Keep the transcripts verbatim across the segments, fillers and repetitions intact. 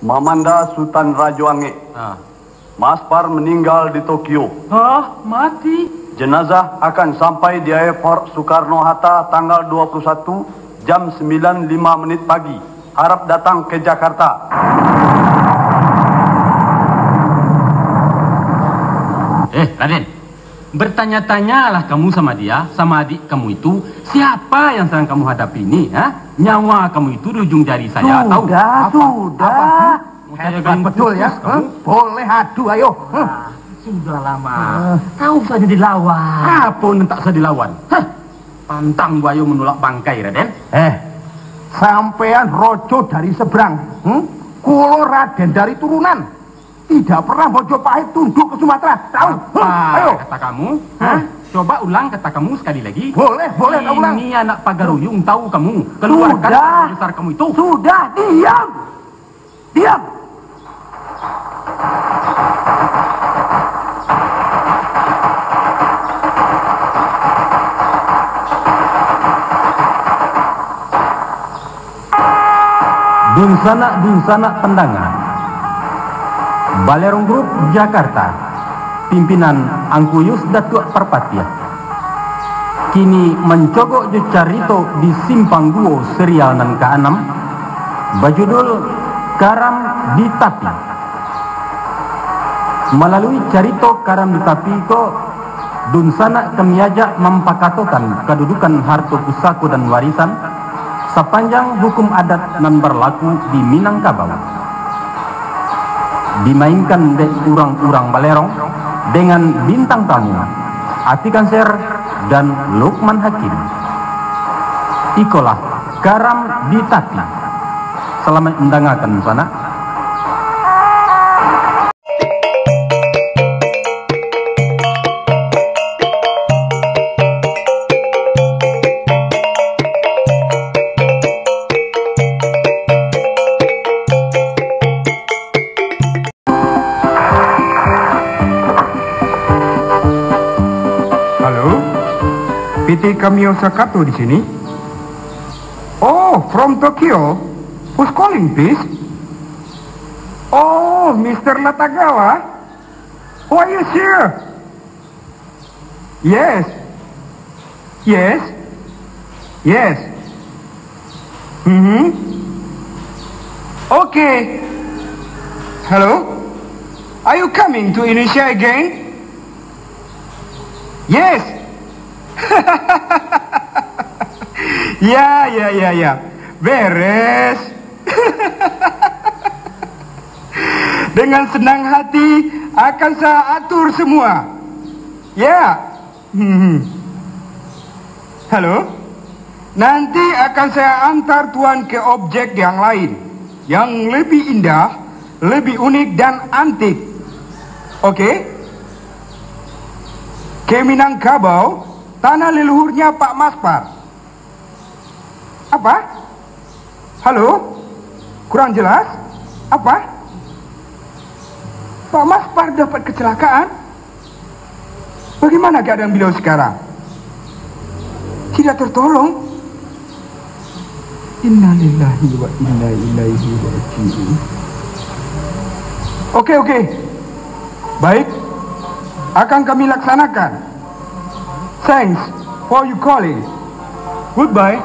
Mamanda Sutan Rajo Angek. Ah. Maspar meninggal di Tokyo. Hah? Mati? Jenazah akan sampai di Airport Soekarno-Hatta tanggal dua puluh satu jam sembilan lima menit pagi. Harap datang ke Jakarta. Eh, Raden, bertanya-tanyalah kamu sama dia, sama adik kamu itu, siapa yang sedang kamu hadapi ini, ha? Nyawa kamu itu di ujung jari saya, tahu? Sudah, apa? Sudah. Apa? Mau saya Hebat gayung betul ya. Putus kamu? Hah? Boleh adu, ayo. Hah? Ah, sudahlah, Mak. Ah. Tak usah jadi lawan. Apa yang tak usah dilawan? Hah? Pantang buayo menulak bangkai, Raden. Eh, sampean rojo dari seberang. Hmm? Kulo Raden dari turunan. Tidak pernah Mojopahit tunduk ke Sumatera. Tahu? Apa Hmm, ayo. Kata kamu? Hah? Coba ulang kata kamu sekali lagi. Boleh, boleh, tak ulang. Ini anak Pagaruyung, tahu kamu. Keluarkan Sudah. Kata besar kamu itu. Sudah, diam. Diam! Dunsanak-dunsanak pandanga, Balerong Group Jakarta, pimpinan Angku Yus Datuak Parpatiah. Kini mancogok jo carito di simpang duo serial nan kaanam, bajudul Karam di Tapi. Malalui carito Karam di Tapi ko, dunsanak ka miajak mampakatokan kadudukan harto pusako dan warisan, sapanjang hukum adat nan barlaku di Minangkabau. Dimainkan dek urang-urang Balerong dengan bintang tamu Ati Kanser dan Lukman Hakim. Ikolah Karam di Tapi. Salamaik mandangakan, sanak. Halo, P T Kamio Sakato di sini. Oh, from Tokyo. Who's calling, please? Oh, Mister Natagawa? Oh, are you sure? Yes. Yes. Yes. Mm-hmm. Okay. Hello? Are you coming to Indonesia again? Yes. Ya, ya, ya, ya. Beres. Dengan senang hati akan saya atur semua. Ya. Hmm. Halo? Nanti akan saya antar tuan ke objek yang lain, yang lebih indah, lebih unik dan antik. Oke? Ke Minangkabau, tanah leluhurnya Pak Maspar. Apa? Halo? Kurang jelas? Apa? Pak Maspar dapat kecelakaan? Bagaimana keadaan beliau sekarang? Tidak tertolong? Innalillahi wa inna ilaihi raji'un. Oke, oke. Baik. Akan kami laksanakan. Thanks for you calling. Goodbye.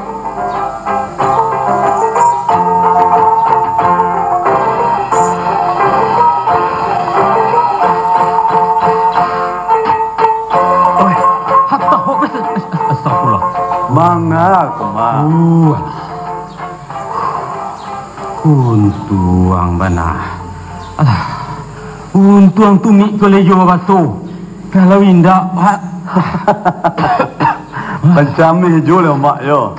Oi, hatta ho, astagfirullah. Manga, Koma. Uh, alah. Untuang bana. Alah, untuang tumik ko lai jo babaso. Kalau indak, Pak. Pancameh jo lah, Mak, yo.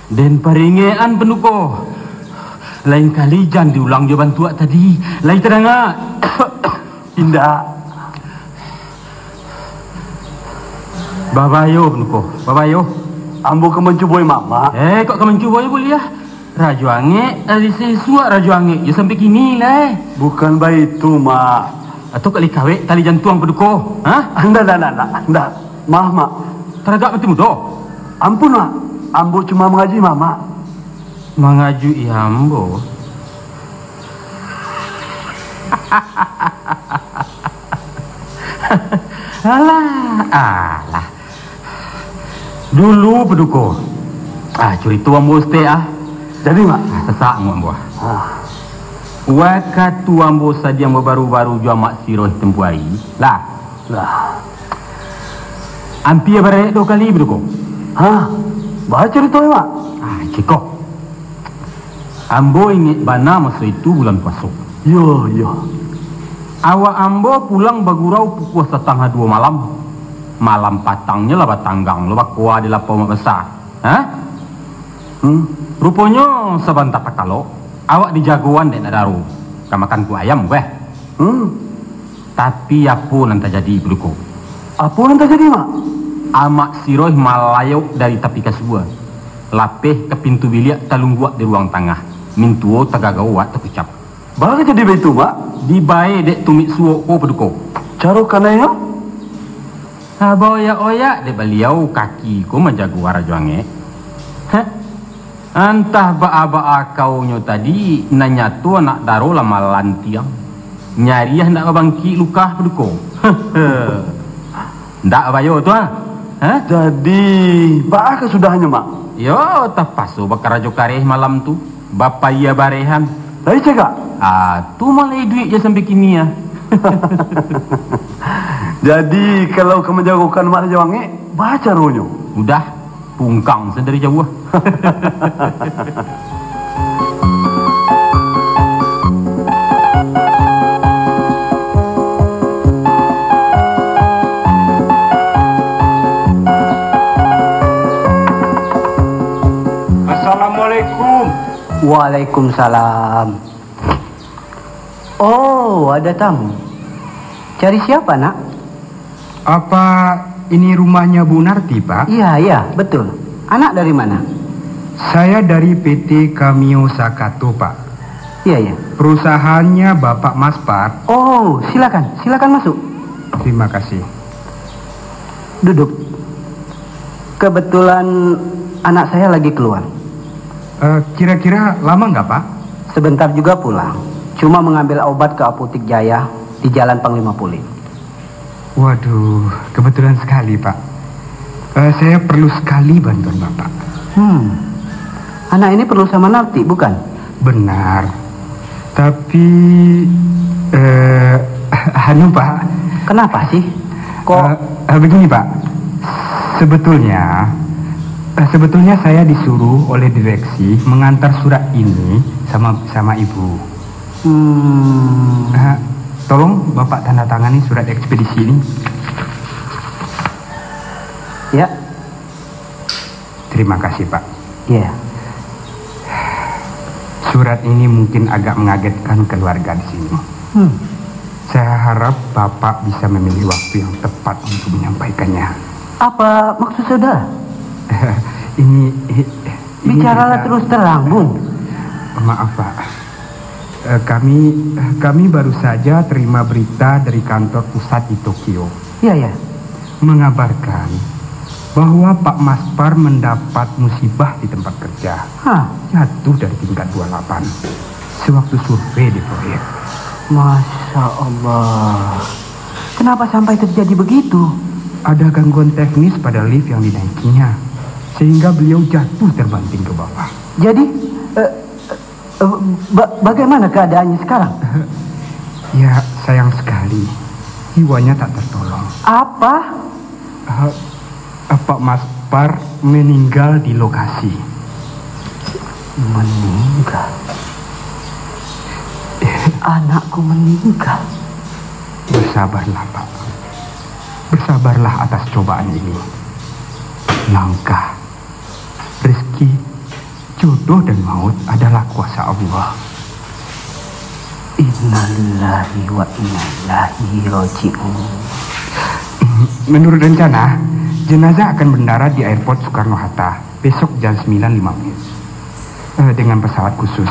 Den paringekan, Paduko. Lain kali jan diulang jo bantuak tadi. Lai tadanga? Indak. Babayo, Paduko. Babayo. Ambo ka mancuboi mamak. Eh, kok ka mancuboi buliah? Rajo Angek, dari sisuak Rajo Angek, yo sampai kini lai. Bukan baitu, Mak. Atau kok lai kawek tali jantuang, Paduko? Hah? Ndak, ndak, ndak, ndak. Ndak. Maaf, Mak. Taragak mati mudo? Ampun, Mak. Ambo cuma mangaji Mamak. Mangajuik ambo? Alah, alah. Dulu, Paduko. Ah, curito ambo saketek, ah. Jadi, Mak? Ah, sasak anguak ambo. Ah. Wakatu ambo sadiang babaru-baru jo Amak Siroh tempo ari, lah. Lah. Ampia barek duo kali, Paduko. Hah? Baa caritonyo, Mak? Ah, ceko. Ambo ingek bana maso itu bulan puaso. Iyo, iyo. Awak ambo pulang bagurau pukua satangah duo malam. Malam patangnyo lah batanggang lo bakoa di lapau Mak Basa. Hah? Hmm? Ruponyo sabanta takalok, awak dijagoan dek Nak Daro. Ka makan kuek ayam, weh. Hmm? Tapi apo nan tajadi, Paduko? Apo nan tajadi, Mak? Amak Siroh malayok dari tapi kasua, lapeh ka pintu biliak talungguak di ruang tangah, mintuo tagagau awak takucap. Baa jadi baitu, Mak? Dibae dek tumik suok ko, Paduko. Caro kanainyo? Baoyak-oyak dek baliau kaki ko manjago Rajo Angek. Heh. Antah baa-baa kaunyo tadi, nan nyato Nak Daro lah malantiang. Nyariah ndak babangkik luka, Paduko. Ndak bayo tu, ah. Hah? Jadi, baa kasudahannyo, Mak? Yo, tapaso bakarajo kareh malam tu. Bapayia barehan. Lai cegak? Ah, tu malah iduik jo sampai kini, ah. Jadi, kalau ka manjagokan Mak Rajo Angek, baa caronyo? Udah, pungkang se dari jauah. Assalamualaikum. Waalaikumsalam. Oh, ada tamu. Cari siapa, Nak? Apa ini rumahnya Bu Narti, Pak? Iya, iya, betul. Anak dari mana? Saya dari P T Kamio Sakato, Pak. Iya, iya. Perusahaannya Bapak Maspar. Oh, silakan, silakan masuk. Terima kasih. Duduk. Kebetulan anak saya lagi keluar. Eh, kira-kira lama nggak, Pak? Sebentar juga pulang. Cuma mengambil obat ke Apotik Jaya di Jalan Panglima Polim. Waduh, kebetulan sekali, Pak. Eh, saya perlu sekali bantuan Bapak. Hmm. Anak ini perlu sama Narti, bukan? Benar. Tapi, eh, anu, Pak. Kenapa sih? Kok Eh, eh, begini, Pak. Sebetulnya, eh, sebetulnya saya disuruh oleh direksi mengantar surat ini sama, sama Ibu. Hmm. Eh, tolong Bapak tanda tangani surat ekspedisi ini. Ya. Terima kasih, Pak. Iya. Surat ini mungkin agak mengagetkan keluarga di sini. Hmm. Saya harap Bapak bisa memilih waktu yang tepat untuk menyampaikannya. Apa maksud saudara? Ini, ini Bicaralah berita terus terang, Bung. Maaf, Pak. Eh, kami, kami baru saja terima berita dari kantor pusat di Tokyo. Iya, iya. Mengabarkan bahwa Pak Maspar mendapat musibah di tempat kerja. Hah? Jatuh dari tingkat dua lapan sewaktu survei di proyek. Masya Allah. Kenapa sampai terjadi begitu? Ada gangguan teknis pada lift yang dinaikinya, sehingga beliau jatuh terbanting ke bawah. Jadi, eh, Eh, ba-, bagaimana keadaannya sekarang? Ya, sayang sekali. Jiwanya tak tertolong. Apa? Eh, Pak Maspar meninggal di lokasi. Meninggal? Anakku meninggal? Bersabarlah, Pak. Bersabarlah atas cobaan ini. Langkah, rezeki, jodoh dan maut adalah kuasa Allah. Innalillahi wa inna ilaihi raji'un. Menurut rencana, jenazah akan mendarat di airport Soekarno-Hatta besok jam sembilan lima menit, eh, dengan pesawat khusus.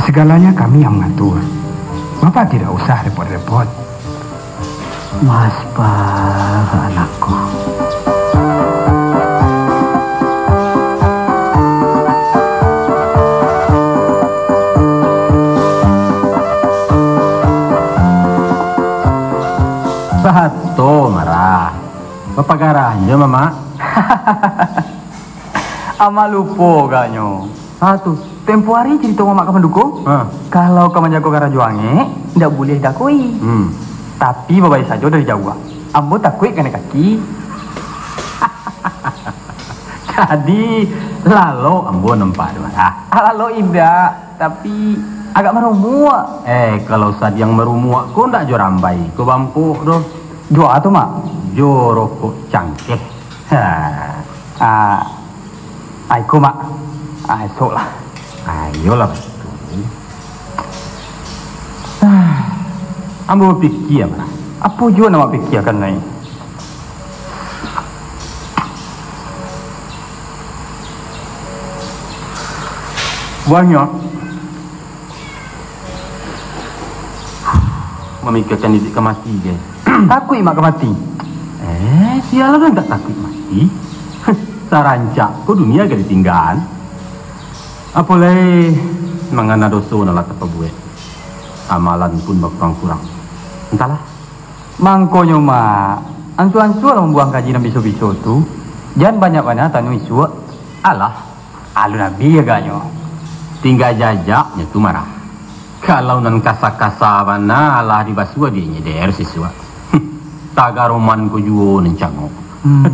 Segalanya kami yang mengatur. Bapak tidak usah repot-repot. Maspar, anakku. Bapagarahan jo, Mamak. Amak lupo agaknyo. Ha, tu. Tempo hari carito Mamak ka Panduko. Ha. Kalau ka manjago karajo angek, indak buliah didakoi. Hmm. Tapi, babayia sajo dari jauah. Ambo takuik kanai kaki. Jadi, lalok ambo nampak tu, ah. Ah, lalok indak, tapi agak marumuak. Eh, kalau sadiang marumuak ko ndak jo rambai, ko bampok doh. Jo a tu, Mak? Jo rokok cangkeh. Ha. Ah, ah, iko, Mak. Ah, esok lah. Ayolah, batua. Ah, ambo bapikia, Mak. Apo juo nan Mak pikiakan lai? Banyak. Mamikiakan iduik ka mati je. Takuik Mak ka mati? Eh, sia lah nan tak takuik mati. Sarancak ko dunia ka ditinggaan. Apo lai, mangana doso nan lah tapabuek. Amalan pun bakurang-kurang. Antahlah. Mangkonyo, Mak, ansua-ansualah mambuang kaji nan biso-biso tu. Jan banyak-banyak tanyo isuak. Alah, alun abih agaknyo. Tingga jajaknyo tu marah. Kalau nan kasa-kasa bana lah dibasuah dek nyeder sisuak. Tagaroman ko juo nan cangok. Hmm.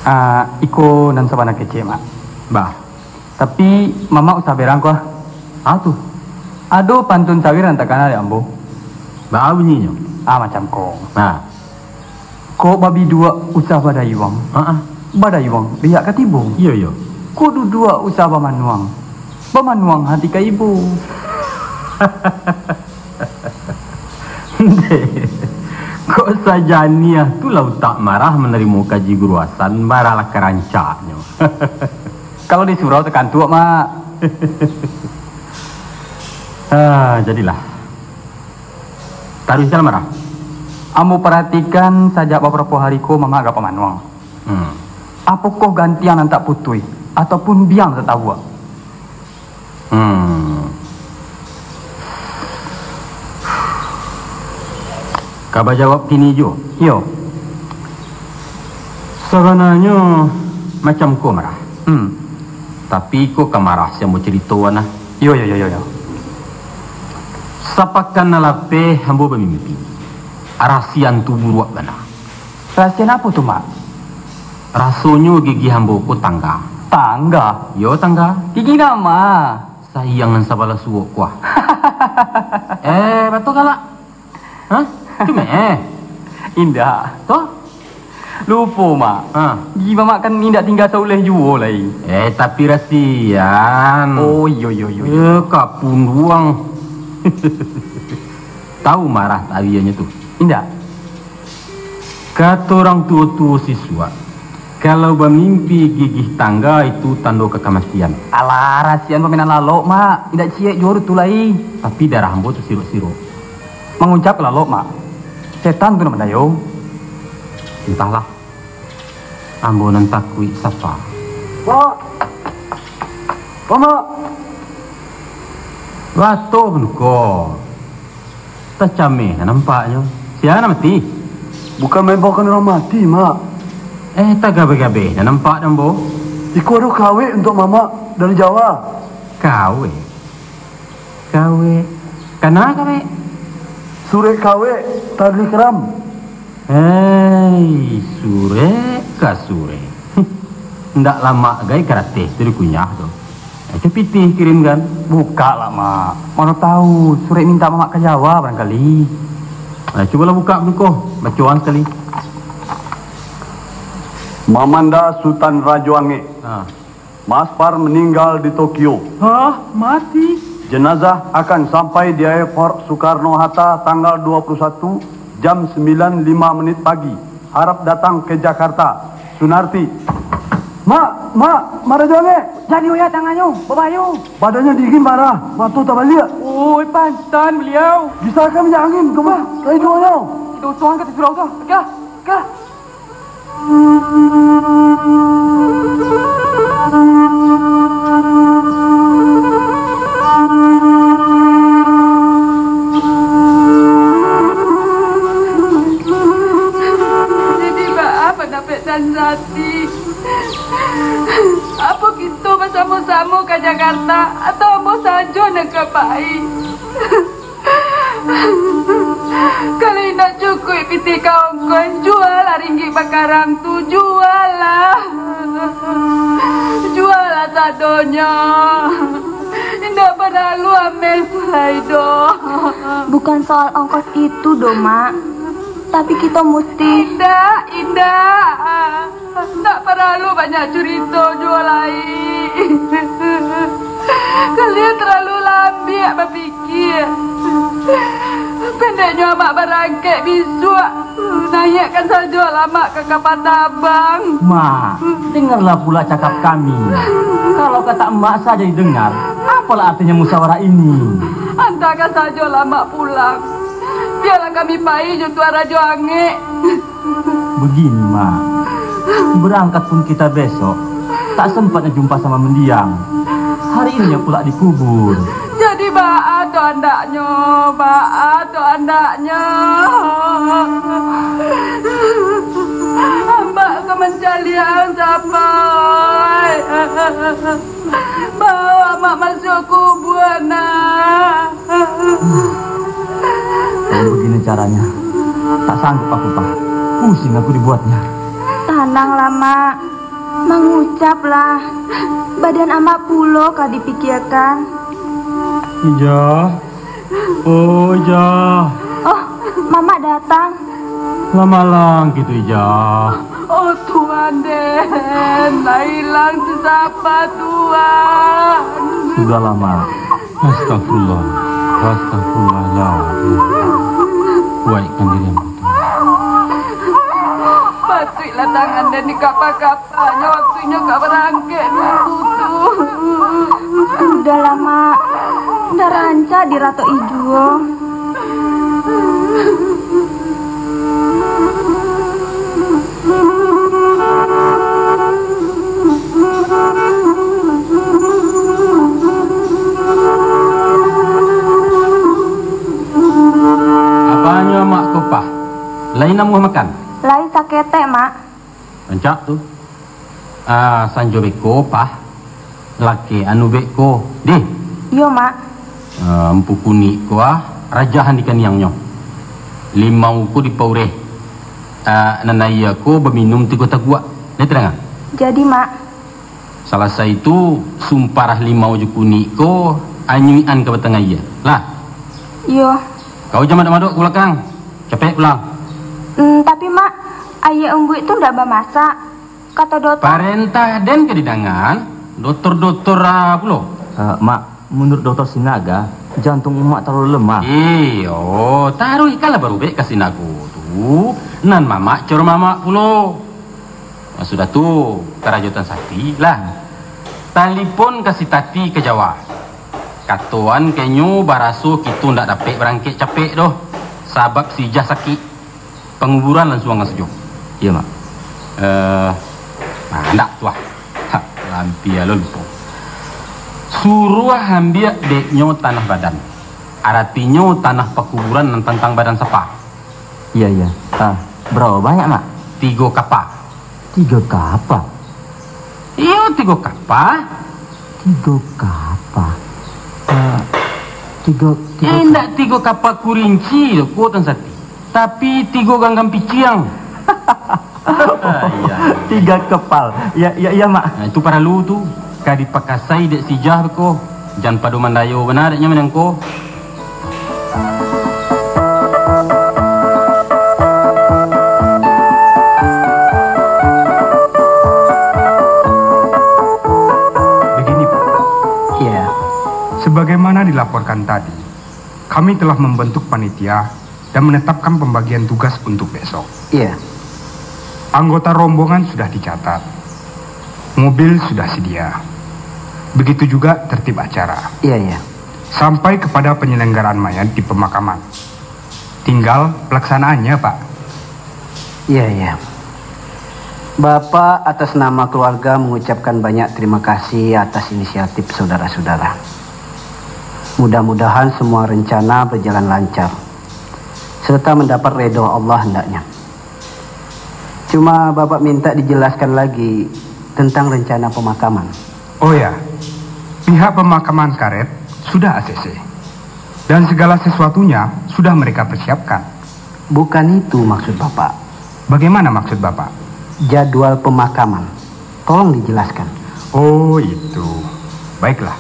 Ah, iko nan sabana kecek, Mak. Bah. Tapi, Mamak usah berang ko ah. Ah, tu. Ado pantun sawir nan takana dek ambo. Baa bunyinyo? Ah, macam ko. Nah. Kok babiduak usah badayuang. Ha ah. Badayuang bihak ka tibo. Iyo, iyo. Kok duduak usah bamanuang. Bamanuang hati ka ibo. Ndeh, kok sajaniah tu lah utak marah manarimo kaji guru Hasan, baralah karancaknyo. Kalau di surau takantuak, Mak. Ah, jadilah. Taruihkan, Marah. Ambo paratikan sajak babarapo hari ko Mamak agak bamanuang. Hmm. Apokoh gantiang nan tak putuih, ataupun biang nan tak tabuak? Hmm. Ka bajawab kini juo? Iyo. Sabananyo macam ko, Marah. Hmm. Tapi ko ka Marah si ambo caritoan nah. Iyo, iyo, iyo, iyo, iyo. Sapakan nan lapeh ambo bamimpi. Arasian tu buruak bana. Rasian apo tu, Mak? Rasonyo gigih ambo ko tangga. Tangga? Yo, tangga. Gigih nan ma? Sahiang nan sabalah suok kuah. Eh, batua galak. Hah? Tu meh? Indak. Toh? Lupo, Mak. Ha. Gigih Mamak kan indak tingga sauleh juo lai. Eh, tapi rasian. Oh, iyo, iyo, iyo, iyo. Eh, kapunduang. Tahu Marah tawianyo tu? Indak. Kato urang tuo-tuo sisuak, kalau bamimpi gigih tangga itu tando ka kamatian. Alah, rasian pamainan lalok, Mak. Indak ciek juo tu lai. Tapi darah ambo tu sirok-sirok. Manguncap ka lalok, Mak. Setan tu nan mandayo. Entahlah. Ambo nan takuik sapa? Mak! Mak! Batua, Mak. Tacameh nan nampaknyo. Sia nan mati? Bukan main baokan urang mati, Mak. Eh, tagabeh-gabeh nan nampak dek ambo. Iko ado kawek untuak Mamak dari Jawa. Kawek? Kawek? Kana kawek? Surek kawek, tali keram. Hei, surek ka surek. Ndak lamak gai karateh tu dikunyah tu. Eh, tu pitih kirimkan. Bukak lah, Mak. Mano tahu, surek mintak Mamak ka Jawa barangkali. Eh, cubolah bukak bungkuh, bacoan sakali. Mamanda Sutan Rajo Angek. Ha. Maspar meninggal di Tokyo. Hah? Mati? Jenazah akan sampai di Airport Soekarno-Hatta tanggal dua puluh satu jam sembilan lima menit pagi. Harap datang ke Jakarta. Sunarti. Mak, Mak, Mak Rajo Angek. Jadi oya tangannyo, babahayo. Badannyo dingin, Marah, mato tabaliak. Oi, pantan baliau. Bisa kan minyak angin, kemah, kain doanyo. Kita usuang ka surau tu. Ka, ka. Apo kito basamo-samo ka Jakarta, atau ambo sajo nan ka pai? Kalau indak cukuik pitih ka ongkoih, jualah ringgik bakarang tu, jualah. Jualah sadonyo. Indak paralu ameh tu lai doh. Bukan soal ongkos itu doh, Mak. Tapi kito musti. Indak, indak. Ndak paralu banyak curito juo lai. Kalian terlalu lambiak bapikia. Pendeknyo amak barangkek bisuak, naiakkan sajo lamak ka kapal tabang. Mak, dengarlah pula cakap kami. Kalau kata emak saja didengar, apalah artinya musyawarah ini? Antakan sajo lamak pulang. Biarlah kami pai jo Tuan Rajo Angek. Begini, Mak. Berangkat pun kita besok, tak sempat nak jumpa sama mendiang. Hari ini pula dikubur. Jadi baa tu andaknyo, baa tu andaknyo. Amak ka mancaliak ang sapai. Bawa amak masuak kubua, nak. Kalau begini caranya, tak sanggup aku, Pak. Pusing aku dibuatnya. Tananglah, Mak. Mangucaplah. Badan amak pulo ka dipikiakan. Ijah. Oh, Ijah. Oh, Mamak datang. Lah malang gitu, Ijah. Oh, Tuan den, lah ilang sasapa, Tuan. Sudahlah, Mak. Astagfirullah. Astagfirullahaladzim. Kuaikkan diri ambo, Tuan. Patuiklah tangan den di kapa-kapa. Nyo waktunyo ka barangkek dulu tu. Sudahlah, Mak. Ndak rancak diratok-i juo. Apanyo amak ko, Pah? Lai namuah makan? Lai saketek, Mak. Rancak tu. Ah, sanjo beko, Pah. Lakek anu beko. Dih. Iyo, Mak. Ah, Empu Kunik ko, ah, rajahan di kaniangnyo. Limau ko dipaureh. Ah, nan aia ko baminum tigo taguak. Lai tadangan? Jadi, Mak. Salasai tu, sumpah limau jo kunik ko, anyuikan ka batang aia. Lah. Iyo. Kau jan madok-madok ka balakang. Capek pulang. Hmm, tapi, Mak, aia umbuik tu ndak bamasak. Kato dokter. Parentah den ka didangan, dokter-dokter, ah, pulo. Eh, Mak, menurut dokter Sinaga, jantung Umak terlalu lemah. Iyo, taruihkanlah barubek ka Sinago tu, nan mamak caro mamak pulo. Nah, sudah tu, karajo Tan Sati lah. Talipon ka si Tati ka Jawa. Katoan ka inyo baraso kito ndak dapek barangkek capek doh, sabab si Ijah sakik. Panguburan lansuangan sajo. Iyo, Mak. Eh, nah, ndak tu ah. Ha, lampia lo lupo. Suruah ambiak dek nyo tanah badan. Aratinyo tanah pakuburan nan tantang badan sapa. Iya, iya. Ah, berapa banyak, Mak? Tigo kapa. Tigo kapa? Iyo, tigo kapa. Tigo kapa? Ah, tigo, tigo Eh, ka- ndak tigo kapa kurinci tu, ko Tan Sati. Tapi tigo ganggam piciang. Iya. Tiga kepal. Ya, ya, iya, Mak. Nah, itu paralu tu. Ka dipakasai dek si Ijah ko. Jan pado mandayo bana dek nyo manyangko. Begini, Pak. Iya. Sebagaimana dilaporkan tadi, kami telah membentuk panitia dan menetapkan pembagian tugas untuk besok. Iya. Anggota rombongan sudah dicatat. Mobil sudah sedia. Begitu juga tertib acara. Iya, iya. Sampai kepada penyelenggaraan mayat di pemakaman. Tinggal pelaksanaannya, Pak. Iya, iya. Bapak atas nama keluarga mengucapkan banyak terima kasih atas inisiatif saudara-saudara. Mudah-mudahan semua rencana berjalan lancar, serta mendapat redho Allah hendaknya. Cuma Bapak minta dijelaskan lagi, tentang rencana pemakaman. Oh ya, pihak pemakaman karet sudah A C C. Dan segala sesuatunya sudah mereka persiapkan. Bukan itu maksud Bapak. Bagaimana maksud Bapak? Jadwal pemakaman. Tolong dijelaskan. Oh, itu. Baiklah.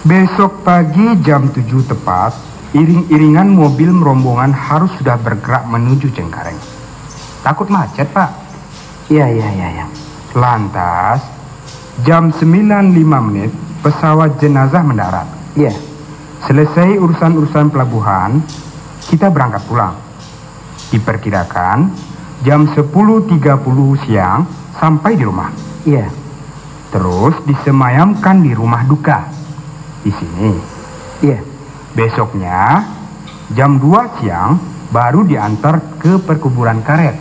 Besok pagi jam tujuh tepat, iring-iringan mobil rombongan harus sudah bergerak menuju Cengkareng. Takut macet, Pak. Iya, iya, iya, iya. Lantas, jam sembilan lima menit, pesawat jenazah mendarat. Iya. Selesai urusan-urusan pelabuhan, kita berangkat pulang. Diperkirakan, jam sepuluh tiga puluh siang sampai di rumah. Iya. Terus disemayamkan di rumah duka. Di sini. Iya. Besoknya, jam dua siang, baru diantar ke perkuburan karet.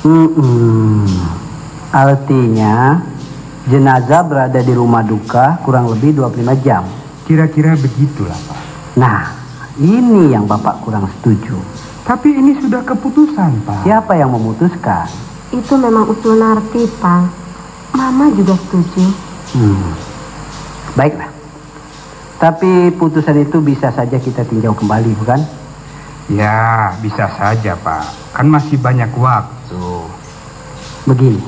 Hmm, artinya, jenazah berada di rumah duka kurang lebih dua puluh lima jam. Kira-kira begitulah, Pak. Nah, ini yang Bapak kurang setuju. Tapi ini sudah keputusan, Pak. Siapa yang memutuskan? Itu memang usul Narti, Pak. Mama juga setuju. Hmm. Baiklah. Tapi putusan itu bisa saja kita tinjau kembali, bukan? Ya, bisa saja, Pak. Kan masih banyak waktu. Begini,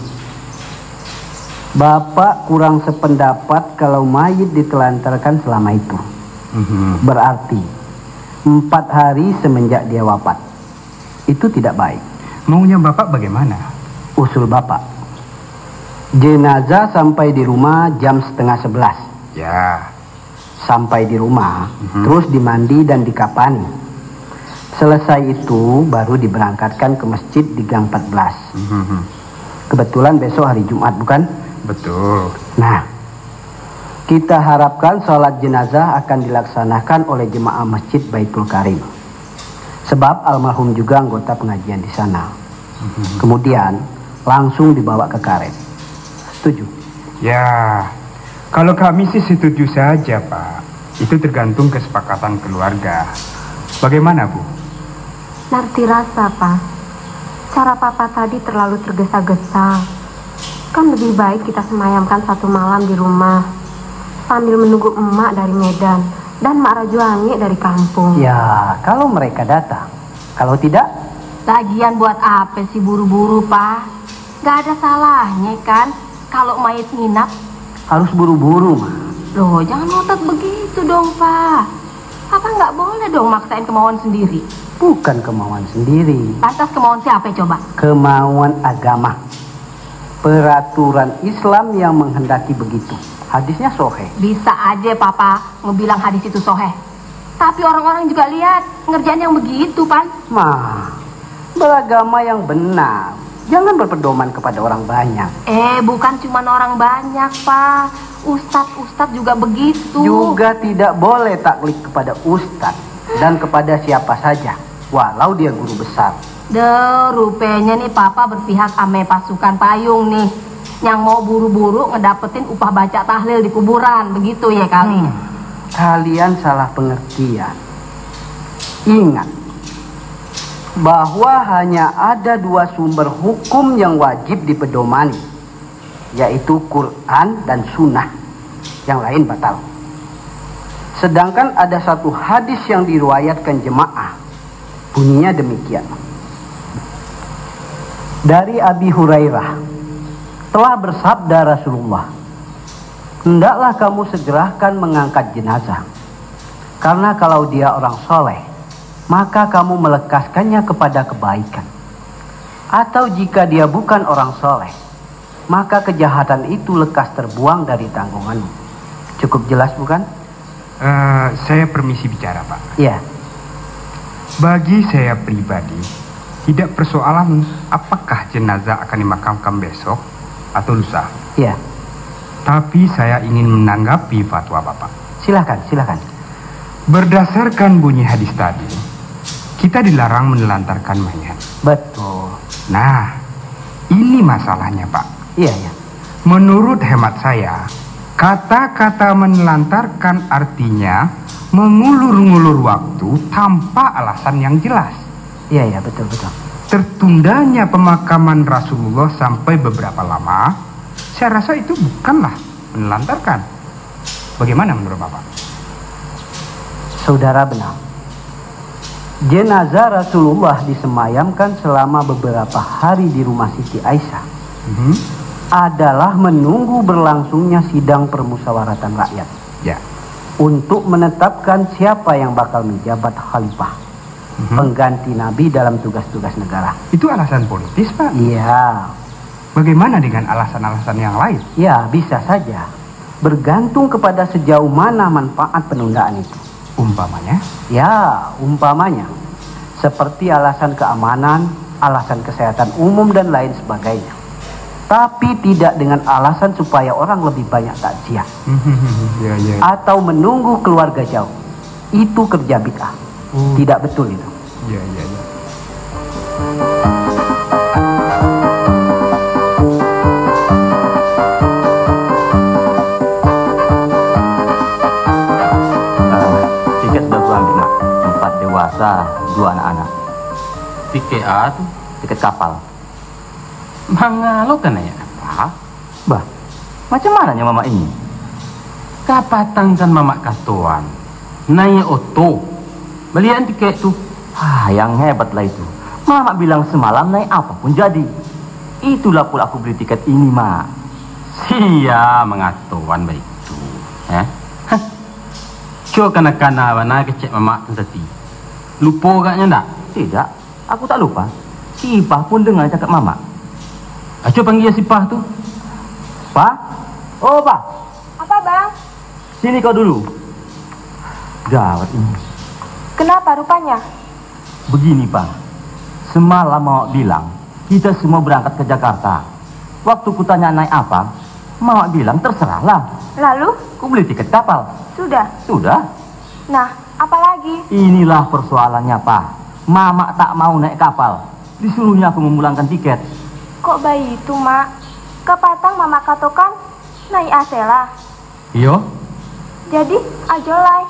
Bapak kurang sependapat kalau mayit ditelantarkan selama itu. Mhm. Berarti, empat hari semenjak dia wafat. Itu tidak baik. Maunya Bapak bagaimana? Usul Bapak. Jenazah sampai di rumah jam setengah sebelas. Ya. Sampai di rumah, Mhm. terus dimandi dan dikapani. Selesai itu, baru diberangkatkan ke masjid di Gang empat belas. Mhm. Kebetulan besok hari Jumat, bukan? Betul. Nah, kita harapkan salat jenazah akan dilaksanakan oleh jemaah Masjid Baitul Karim. Sebab almarhum juga anggota pengajian di sana. Mhm. Kemudian, langsung dibawa ke karet. Setuju? Ya, kalau kami sih setuju saja, Pak. Itu tergantung kesepakatan keluarga. Bagaimana, Bu? Narti rasa, Pak. Cara Papa tadi terlalu tergesa-gesa. Kan lebih baik kita semayamkan satu malam di rumah, sambil menunggu emak dari Medan dan Mak Rajo Angek dari kampung. Ya, kalau mereka datang. Kalau tidak? Lagian buat apa sih buru-buru, Pak? Gak ada salahnya kan kalau mayit nginap. Harus buru-buru, Ma. Loh, jangan ngotot begitu dong, Pak. Papa nggak boleh dong maksain kemauan sendiri. Bukan kemauan sendiri. Lantas kemauan siapa coba? Kemauan agama. Peraturan Islam yang menghendaki begitu. Hadisnya soheh. Bisa aja Papa ngebilang hadis itu soheh. Tapi orang-orang juga lihat ngerjain yang begitu, Pan. Ma, beragama yang benar. Jangan berpedoman kepada orang banyak. Eh, bukan cuma orang banyak, Pak. Ustadz-ustadz juga begitu. Juga tidak boleh taklid kepada ustadz dan kepada siapa saja, walau dia guru besar. Deh, rupanya nih Papa berpihak ame pasukan payung nih, yang mau buru-buru ngedapetin upah baca tahlil di kuburan, begitu ya kali? Hmm, kalian salah pengertian. Ingat bahwa hanya ada dua sumber hukum yang wajib dipedomani, yaitu Quran dan Sunnah. Yang lain batal. Sedangkan ada satu hadis yang diriwayatkan jemaah, bunyinya demikian. Dari Abi Hurairah, telah bersabda Rasulullah, "Hendaklah kamu segerakan mengangkat jenazah, karena kalau dia orang soleh, maka kamu melekaskannya kepada kebaikan. Atau jika dia bukan orang soleh, maka kejahatan itu lekas terbuang dari tanggunganmu." Cukup jelas, bukan? Eh, saya permisi bicara, Pak. Iya. Bagi saya pribadi, tidak persoalan apakah jenazah akan dimakamkan besok atau lusa. Iya. Tapi saya ingin menanggapi fatwa Bapak. Silakan, silakan. Berdasarkan bunyi hadis tadi, kita dilarang menelantarkan mayat. Betul. Nah, ini masalahnya, Pak. Iya, iya. Menurut hemat saya, kata-kata menelantarkan artinya mengulur-ngulur waktu tanpa alasan yang jelas. Iya, iya, betul, betul. Tertundanya pemakaman Rasulullah sampai beberapa lama, saya rasa itu bukanlah menelantarkan. Bagaimana menurut Bapak? Saudara benar. Jenazah Rasulullah disemayamkan selama beberapa hari di rumah Siti Aisyah Mhm. adalah menunggu berlangsungnya sidang permusyawaratan rakyat Ya. untuk menetapkan siapa yang bakal menjabat khalifah Mhm. pengganti Nabi dalam tugas-tugas negara. Itu alasan politis, Pak? Iya. Bagaimana dengan alasan-alasan yang lain? Ya, bisa saja. Bergantung kepada sejauh mana manfaat penundaan itu. Umpamanya? Ya, umpamanya. Seperti alasan keamanan, alasan kesehatan umum, dan lain sebagainya. Tapi tidak dengan alasan supaya orang lebih banyak takziah. Mhm, ya, ya. Atau menunggu keluarga jauh. Itu kerja bid'ah. Oh. Tidak betul itu. Ya, ya, ya. Ah, tiket sudah kuambil, Nak. Empat dewasa, dua anak-anak. Tiket a tu? Tiket kapal. Mangalo ka naiak kapal? Bah, macam mananyo mamak ini? Kapatang kan mamak katoan, naiak oto, balian tiket tu. Ah, yang hebat lah itu. Mamak bilang semalam naiak apa pun jadi. Itulah pula aku beli tiket ini, Mak. Sia mangatoan baitu, eh? Hah. Cubo kana-kana bana kecek mamak tu tadi. Lupo agaknyo ndak? Tidak. Aku tak lupa. Si Ipah pun dengar cakap mamak. Aco panggia si Ipah tu. Pah? Oh, Pah. Apa, Bang? Sini kau dulu. Gawat ini. Kenapa rupanya? Begini, Pah. Semalam mamak bilang, kita semua berangkat ke Jakarta. Waktu kutanya naik apa, mamak bilang terserahlah. Lalu? Ku beli tiket kapal. Sudah? Sudah. Nah, apalagi? Inilah persoalannya, Pah. Mamak tak mau naik kapal. Disuruhnya aku memulangkan tiket. Kok baitu, Mak? Kapatang mamak katokan naik a se lah. Iyo. Jadi, ajo lai.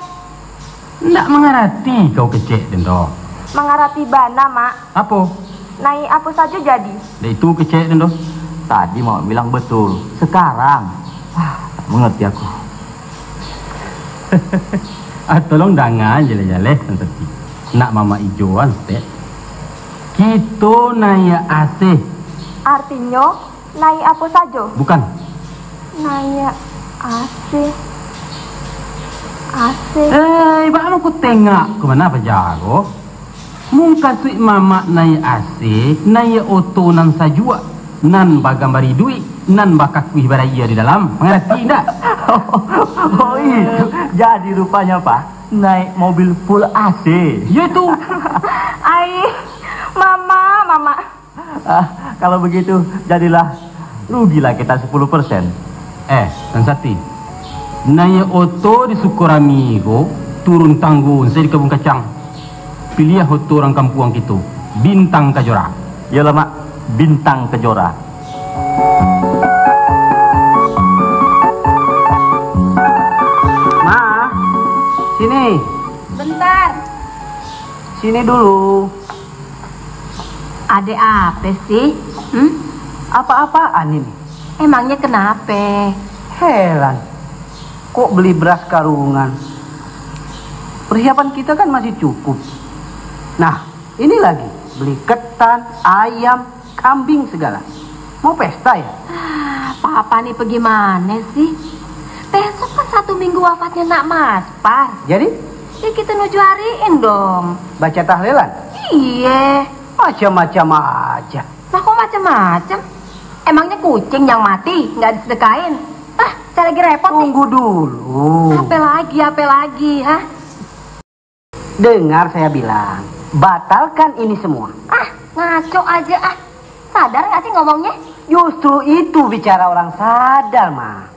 Ndak mangarati kau kecek den doh. Mangarati bana, Mak. Apo? Naik apo sajo jadi. Dek itu kecek den doh. Tadi mamak bilang betul. Sekarang, ah, tak mengerti aku. Ah, tolong danga jaleh-jaleh, Tan Sati. Nak mamak ijoan, Stek. Kito naiak a se. Artinyo, naik apo sajo? Bukan. Naiak a se. A se. Eh, baa mangko tengok ka ma paja ko? Mukasuik mamak naiak a se, naiak oto nan sajuak, nan bagambar iduik, nan bakakuih baraia di dalam. Mangarati ndak? Oh, itu. Jadi rupanyo, Pah, naik mobil full a se. Yo itu. Ai, mamak, mamak. Ah, kalau begitu, jadilah rugilah kita sepuluh persen. Eh, Tan Sati, naiak oto di Sukorami ko, turun tanggo sajo di Kabun Kacang. Piliah oto urang kampuang kito, Bintang Kajora. Iyolah, Mak, Bintang Kejora. Ma, sini. Bentar. Sini dulu. Ado apo sih? Hmm? Apa-apaan ini? Emangnya kenapa? Heran, kok beli beras karungan? Persiapan kita kan masih cukup. Nah, ini lagi, beli ketan, ayam, kambing segala. Mau pesta ya? Ah, papa ni bagaimana sih? Besok kan satu minggu wafatnya Nak Mas Par. Jadi? Ya kita nuju hariin dong. Baca tahlilan? Iye. Macam-macam aja. Lah kok macam-macam? Emangnya kucing yang mati nggak disedekahin? Ah, saya lagi repot nih. Tunggu dulu. Apa lagi, apa lagi, ha? Dengar saya bilang, batalkan ini semua. Ah, ngaco aja ah. Sadar nggak sih ngomongnya? Justru itu bicara orang sadar, Ma.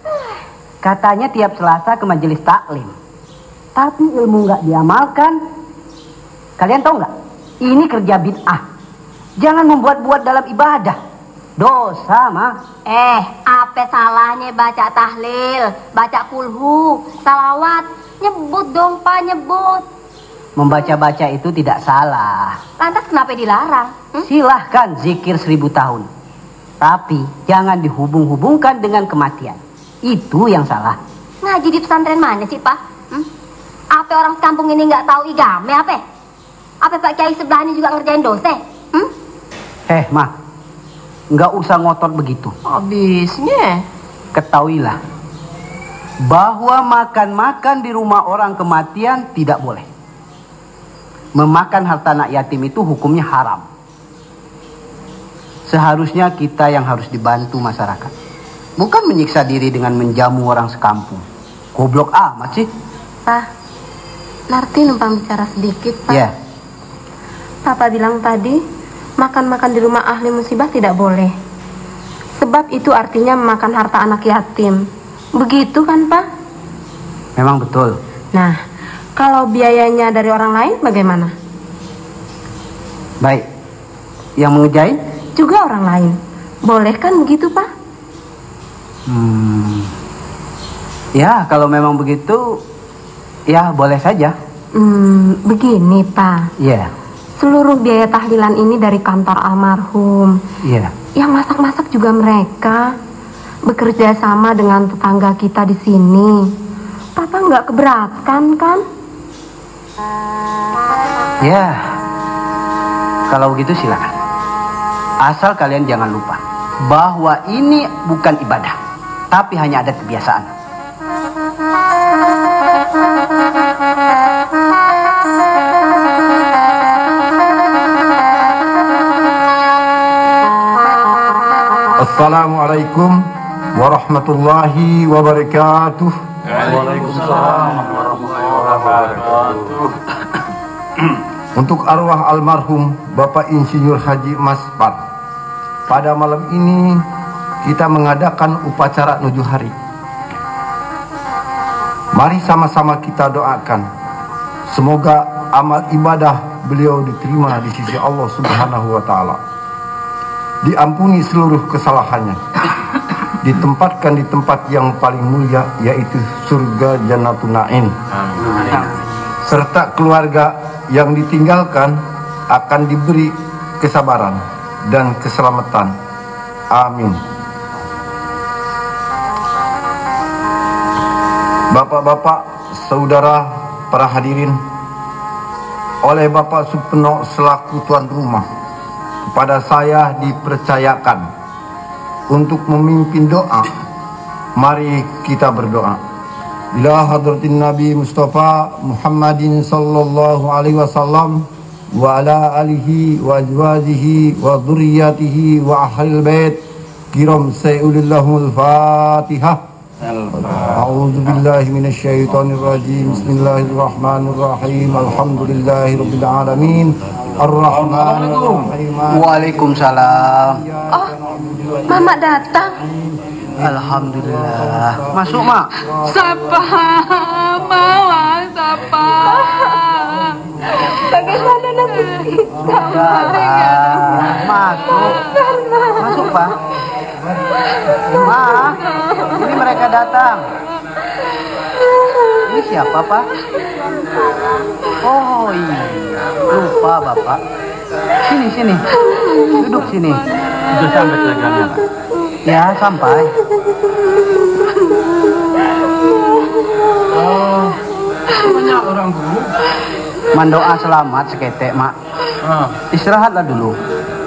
Katanya tiap Selasa ke majelis taklim. Tapi ilmu nggak diamalkan. Kalian tahu nggak? Ini kerja bid'ah. Jangan membuat-buat dalam ibadah. Dosa, Ma. Eh, apa salahnya baca tahlil, baca kulhu, salawat? Nyebut dong, Pa, nyebut. Membaca-baca itu tidak salah. Lantas kenapa dilarang? Hmm? Silahkan zikir seribu tahun. Tapi jangan dihubung-hubungkan dengan kematian. Itu yang salah. Ngaji di pesantren mana sih, Pak? Hmm? Apa orang sekampung ini nggak tahu igame apa? Apa Pak Kiai sebelah ini juga ngerjain dosa? Hmm? Eh, Ma, nggak usah ngotot begitu. Habisnya. Ketahuilah, bahwa makan-makan di rumah orang kematian tidak boleh. Memakan harta anak yatim itu hukumnya haram. Seharusnya kita yang harus dibantu masyarakat. Bukan menyiksa diri dengan menjamu orang sekampung. Goblok amat sih. Pak, Narti numpang bicara sedikit, Pak. Ya. Papa bilang tadi, makan-makan di rumah ahli musibah tidak boleh. Sebab itu artinya memakan harta anak yatim. Begitu kan, Pak? Memang betul. Nah, kalau biayanya dari orang lain bagaimana? Baik. Yang mengerjain? Juga orang lain. Boleh kan begitu, Pak? Hmm. Ya, kalau memang begitu, ya boleh saja. Hmm, begini, Pak. Ya. Seluruh biaya tahlilan ini dari kantor almarhum. Ya. Yang masak-masak juga mereka. Bekerja sama dengan tetangga kita di sini. Papa nggak keberatan, kan? Ya, kalau begitu silakan. Asal kalian jangan lupa bahwa ini bukan ibadah, tapi hanya adat kebiasaan. Assalamualaikum warahmatullahi wabarakatuh. Waalaikumsalam warahmatullahi wabarakatuh. Untuk arwah almarhum Bapak Insinyur Haji Maspar, pada malam ini kita mengadakan upacara nujuh hari. Mari sama-sama kita doakan, semoga amal ibadah beliau diterima di sisi Allah Subhanahu wa Ta'ala. Diampuni seluruh kesalahannya, ditempatkan di tempat yang paling mulia, yaitu surga Jannatun Naim, serta keluarga yang ditinggalkan akan diberi kesabaran dan keselamatan. Amin. Bapak-bapak, saudara, para hadirin, oleh Bapak Supeno selaku tuan rumah, kepada saya dipercayakan untuk memimpin doa. Mari kita berdoa. Ila hadratin Nabi Mustafa Muhammadin sallallahu alaihi wasallam, wa ala alihi wa azwajihi wa dzurriyyatihi wa ahlil bait kiram sayulillahumul Fatihah. A'udzu billahi minasy syaithanir rajim. Bismillahirrahmanirrahim. Alhamdulillahi rabbil alamin. Arrahmanirrahim. Waalaikumsalam. Oh, Mamak datang. Alhamdulillah. Masuk, Mak. Sapa? Mawa, sapa? Bagaimana nasib kita? Sudahlah. Masuk. Masuk, Pak. Ma, ini mereka datang. Ini siapa, Pak? Oh, iya. Lupa, Bapak. Sini, sini. Duduk sini. Sudah sampai telegamnya, Pak? Ya, sampai. Oh, banyak orang dulu. Mandoa selamat saketek, Mak. Ah. Istirahatlah dulu.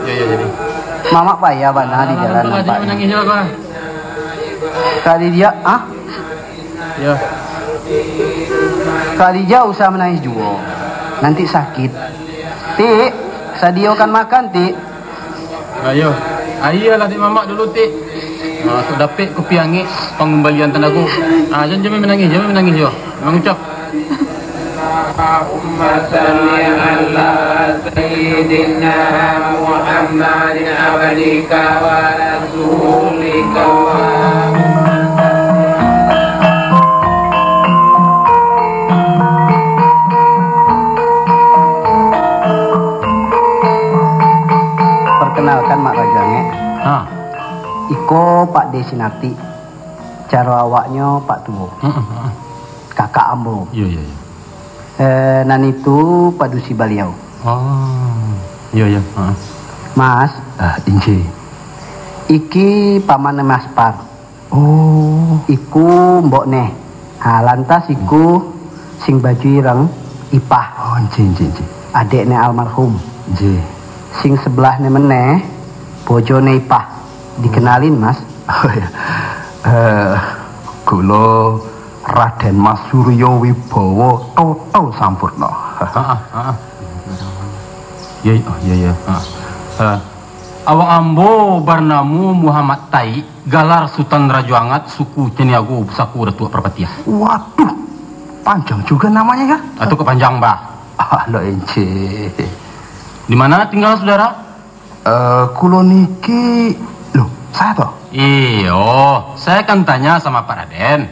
Ya, ya, jadi. Mamak payah bana di jalan nampaknyo. Menangis juga, Pak. Khadijah, ah? Ya. Khadijah usah menangis juo. Nanti sakit. Tik, sadiokan makan, Tik. Ayo. Aia lah, Tik, mamak dulu, Tik. Ah, tu dapek kopi angek, pangambalian tanago. Ah, jan, jan menangis, jan menangis, yo. Mangucap. Allahumma salli ala Sayyidina Muhammadin abdika wa rasulika. Perkenalkan, Mak Rajo Angek. Ha. Iko Pak De Sinarti, caro awaknyo Pak Tuo. Heeh, heeh. Kakak ambo. Iyo, iyo, iyo. Eh, nan itu padusi baliau. Oh, iyo, iyo. Ha. Mas. Ah, inji. Iki paman Mas Par. Oh. Iku mbok ne. Ha, lantas iku sing baju ireng, Ipah. Oh, inji, inji, inji. Adek ne almarhum. Inji. Sing sebelah ne meneh, bojo ne Ipah. Dikenalin, Mas. Oh, iya. Eh, kulo Raden Mas Suryo Wibowo Toto Sampurno. Heeh, heeh. Iya, iya, oh, iya, iya. Heeh. Eh, awak ambo barnamo Muhammad Taik, galar Sutan Rajo Angat, suku Caniago, pusako Datuak Parpatiah. Waduh, panjang juga namanya ya. Atau kepanjang, bah. Ah, lo enje. Di mana tinggal saudara? Eh, kulo niki, loh, saya toh? Iyo, saya kan tanya sama Pak Raden.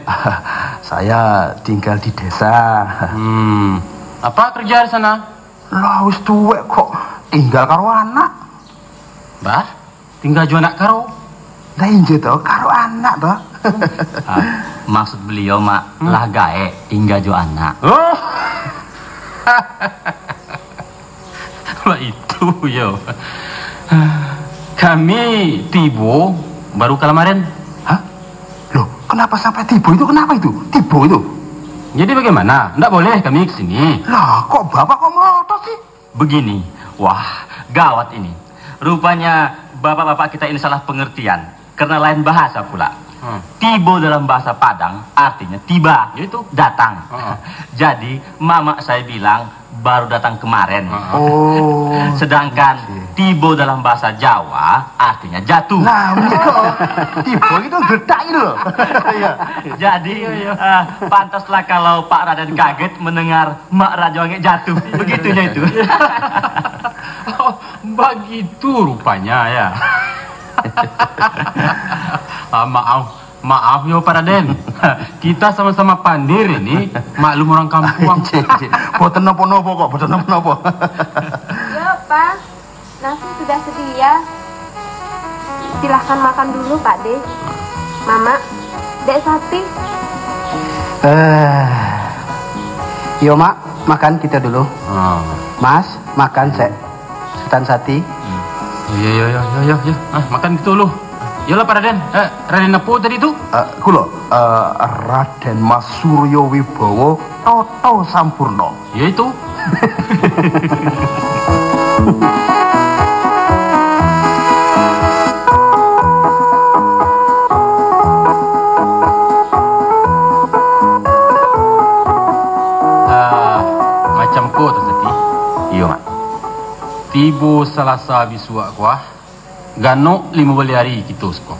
Saya tinggal di desa. Hmm, apa kerja di sana? Lah, wis tuwek kok, tinggal karo anak. Bah, tinggal jo anak karo? Lah, injo toh, karo anak toh. Ah, maksud beliau, Mak, hmm, lah gaek, tinggal jo anak. Oh. Baitu yo. Kami tibo baru kalamaren. Hah? Loh, kenapa sampai tibo itu? Kenapa itu? Tibo itu? Jadi bagaimana? Ndak boleh kami ke sini? Lah, kok Bapak kok melotot sih? Begini, wah, gawat ini. Rupanya bapak-bapak kita ini salah pengertian. Karena lain bahasa pula. Hmm. Tibo dalam bahasa Padang artinya tiba, yaitu datang. Heeh. Jadi, mamak saya bilang baru datang kemarin. Heeh. Oh. Sedangkan, oke, tibo dalam bahasa Jawa artinya jatuh. Nah, begitu. Tibo itu getak gitu loh. Iya. Jadi, iya, iya, eh, pantaslah kalau Pak Raden kaget mendengar Mak Rajo Angek jatuh. Begitunya itu. Oh, begitu rupanya ya. Ah, maaf, maaf yo, Pak Raden. Kita sama-sama pandir ini, maklum orang kampuang. Cik, cik. Boten napa-napa kok, boten napa-napa. Yo, Pak. Nasi sudah sedia. Silahkan makan dulu, Pak De. Mamak, Dek Sati. Eh, yo, Mak, makan kita dulu. Ah. Mas, makan, Sek. Sutan Sati. Hmm. Yo, yo, yo, yo, yo, yo. Ah, makan gitu lu. Yolah, Pak Raden. Eh, Raden apa tadi tu? Eh, kulo, eh, Raden Mas Suryo Wibowo, Toto Sampurno. Yo itu. Ah, macam ko tu tadi. Iyo, Mak. Tibo Salasa bisuak ko ah, ganok limo baleh ari kito siko.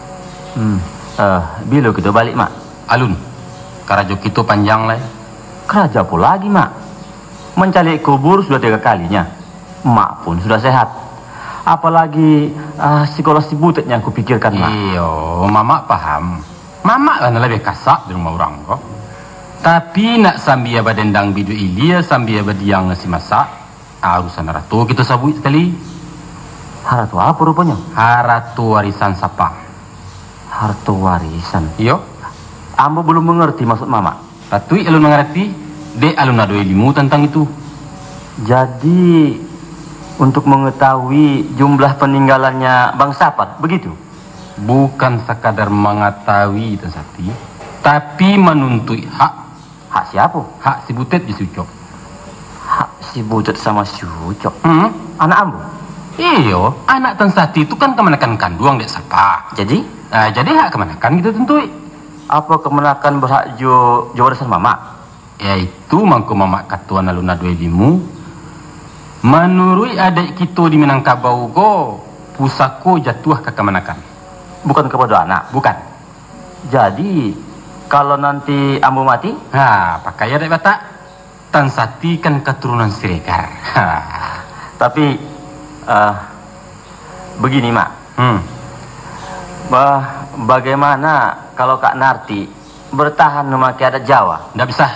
Hmm. Eh, bilo kito baliak, Mak? Alun. Karajo kito panjang lai. Karajo apo lagi, Mak? Mancaliak kubur sudah tigo kalinyo. Mak pun sudah sehat. Apolagi, ah, sikolah si Butet nan kupikirkan, Mak. Iyo, Mamak paham. Mamak lah nan labiah kasak di rumah urang ko. Tapi nak sambia badendang biduak ilia, sambia badiang nasi masak, ah, urusan harato kito sabuik sakali. Harato apo ruponyo? Harato warisan Sapa. Harato warisan? Iyo. Ambo balum mangarati maksud Mamak. Patuik alun mangarati, dek alun ado ilimu tantang itu. Jadi, untuk mangatahui jumlah paninggalannyo Bang Sapar, bagitu? Bukan sakadar mangatahui, Tan Sati, tapi manuntuik hak. Hak siapo? Hak si Butet jo si Ucok. Hak si Butet samo si Ucok? Hmm. Anak ambo? Iyo, anak Tan Sati tu kan kamanakan kanduang dek Sapa. Jadi? Ah, jadi hak kamanakan kito tuntuik. Apo kamanakan barhak jo, jo warisan Mamak? Yaitu mangko Mamak kato nan alun ado ilimu. Manuruik adaik kito di Minangkabau ko, pusako jatuah ka kamanakan. Bukan kapado anak? Bukan. Jadi, kalau nanti ambo mati? Ha, pakai adaik Batak. Tan Sati kan katurunan Siregar. Ha. Tapi, eh, begini, Mak. Hmm. Ba-, bagaimana kalau Kak Narti bertahan memakai adat Jawa? Ndak bisa.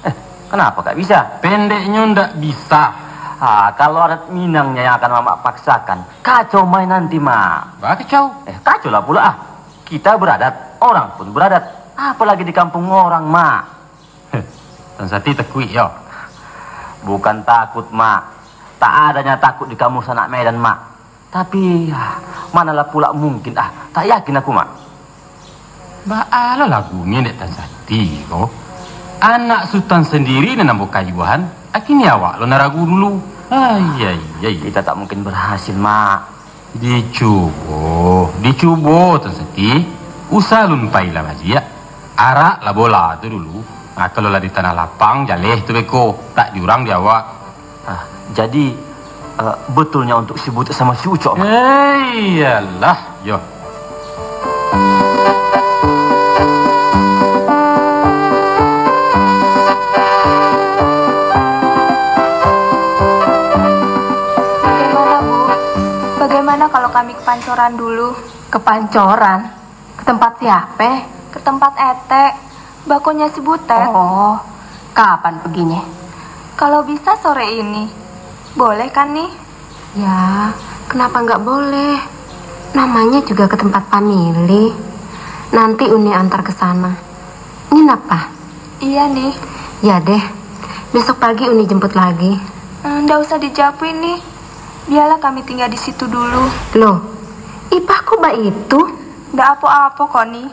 Eh, kenapa ndak bisa? Pendeknyo ndak bisa. Ah, kalau adat Minangnya yang akan Mamak paksakan, kacau main nanti, Mak. Bah, kacau. Eh, kacau lah pula, ah. Kita beradat, orang pun beradat. Apalagi di kampung orang, Mak. Heh, Tan Sati takuik, yo. Bukan takut, Mak. Tak adanya takut di kamu sanak Medan, Mak. Tapi, ah, manalah pulak mungkin, ah, tak yakin aku, Mak. Baa lo lagunyo, Dek Tan Sati ko. Anak Sutan sandiri nan ambo kayuahan, kini awak lo nan ragu dulu. Ai, ai, ai. Kita tak mungkin berhasil, Mak. Dicubo, dicubo, Tan Sati. Usah alun pai lah baliak. Arak lah bola tu dulu. Nah, kalau lah di tanah lapang, jaleh tu beko. Tak jurang di awak. Ah, jadi, eh, betulnya untuk si Butek sama si Ucok, Mak? Eh, iyalah, yo. Bagaimana, Bu? Bagaimana kalau kami ke Pancoran dulu? Ke Pancoran? Ke tempat siapo? Ke tempat Etek, bakonyo si Butek. Oh, kapan peginyo? Kalau bisa sore ini. Boleh kan, Ni? Ya, kenapa nggak boleh? Namanya juga ke tempat famili. Nanti Uni antar ke sana. Nginap, Pak? Iya, Ni. Ya deh, besok pagi Uni jemput lagi. Eh, ndak usah di Japri, Ni. Biarlah kami tinggal di situ dulu. Loh, Ipah kok baitu? Ndak apo-apo kok, Ni.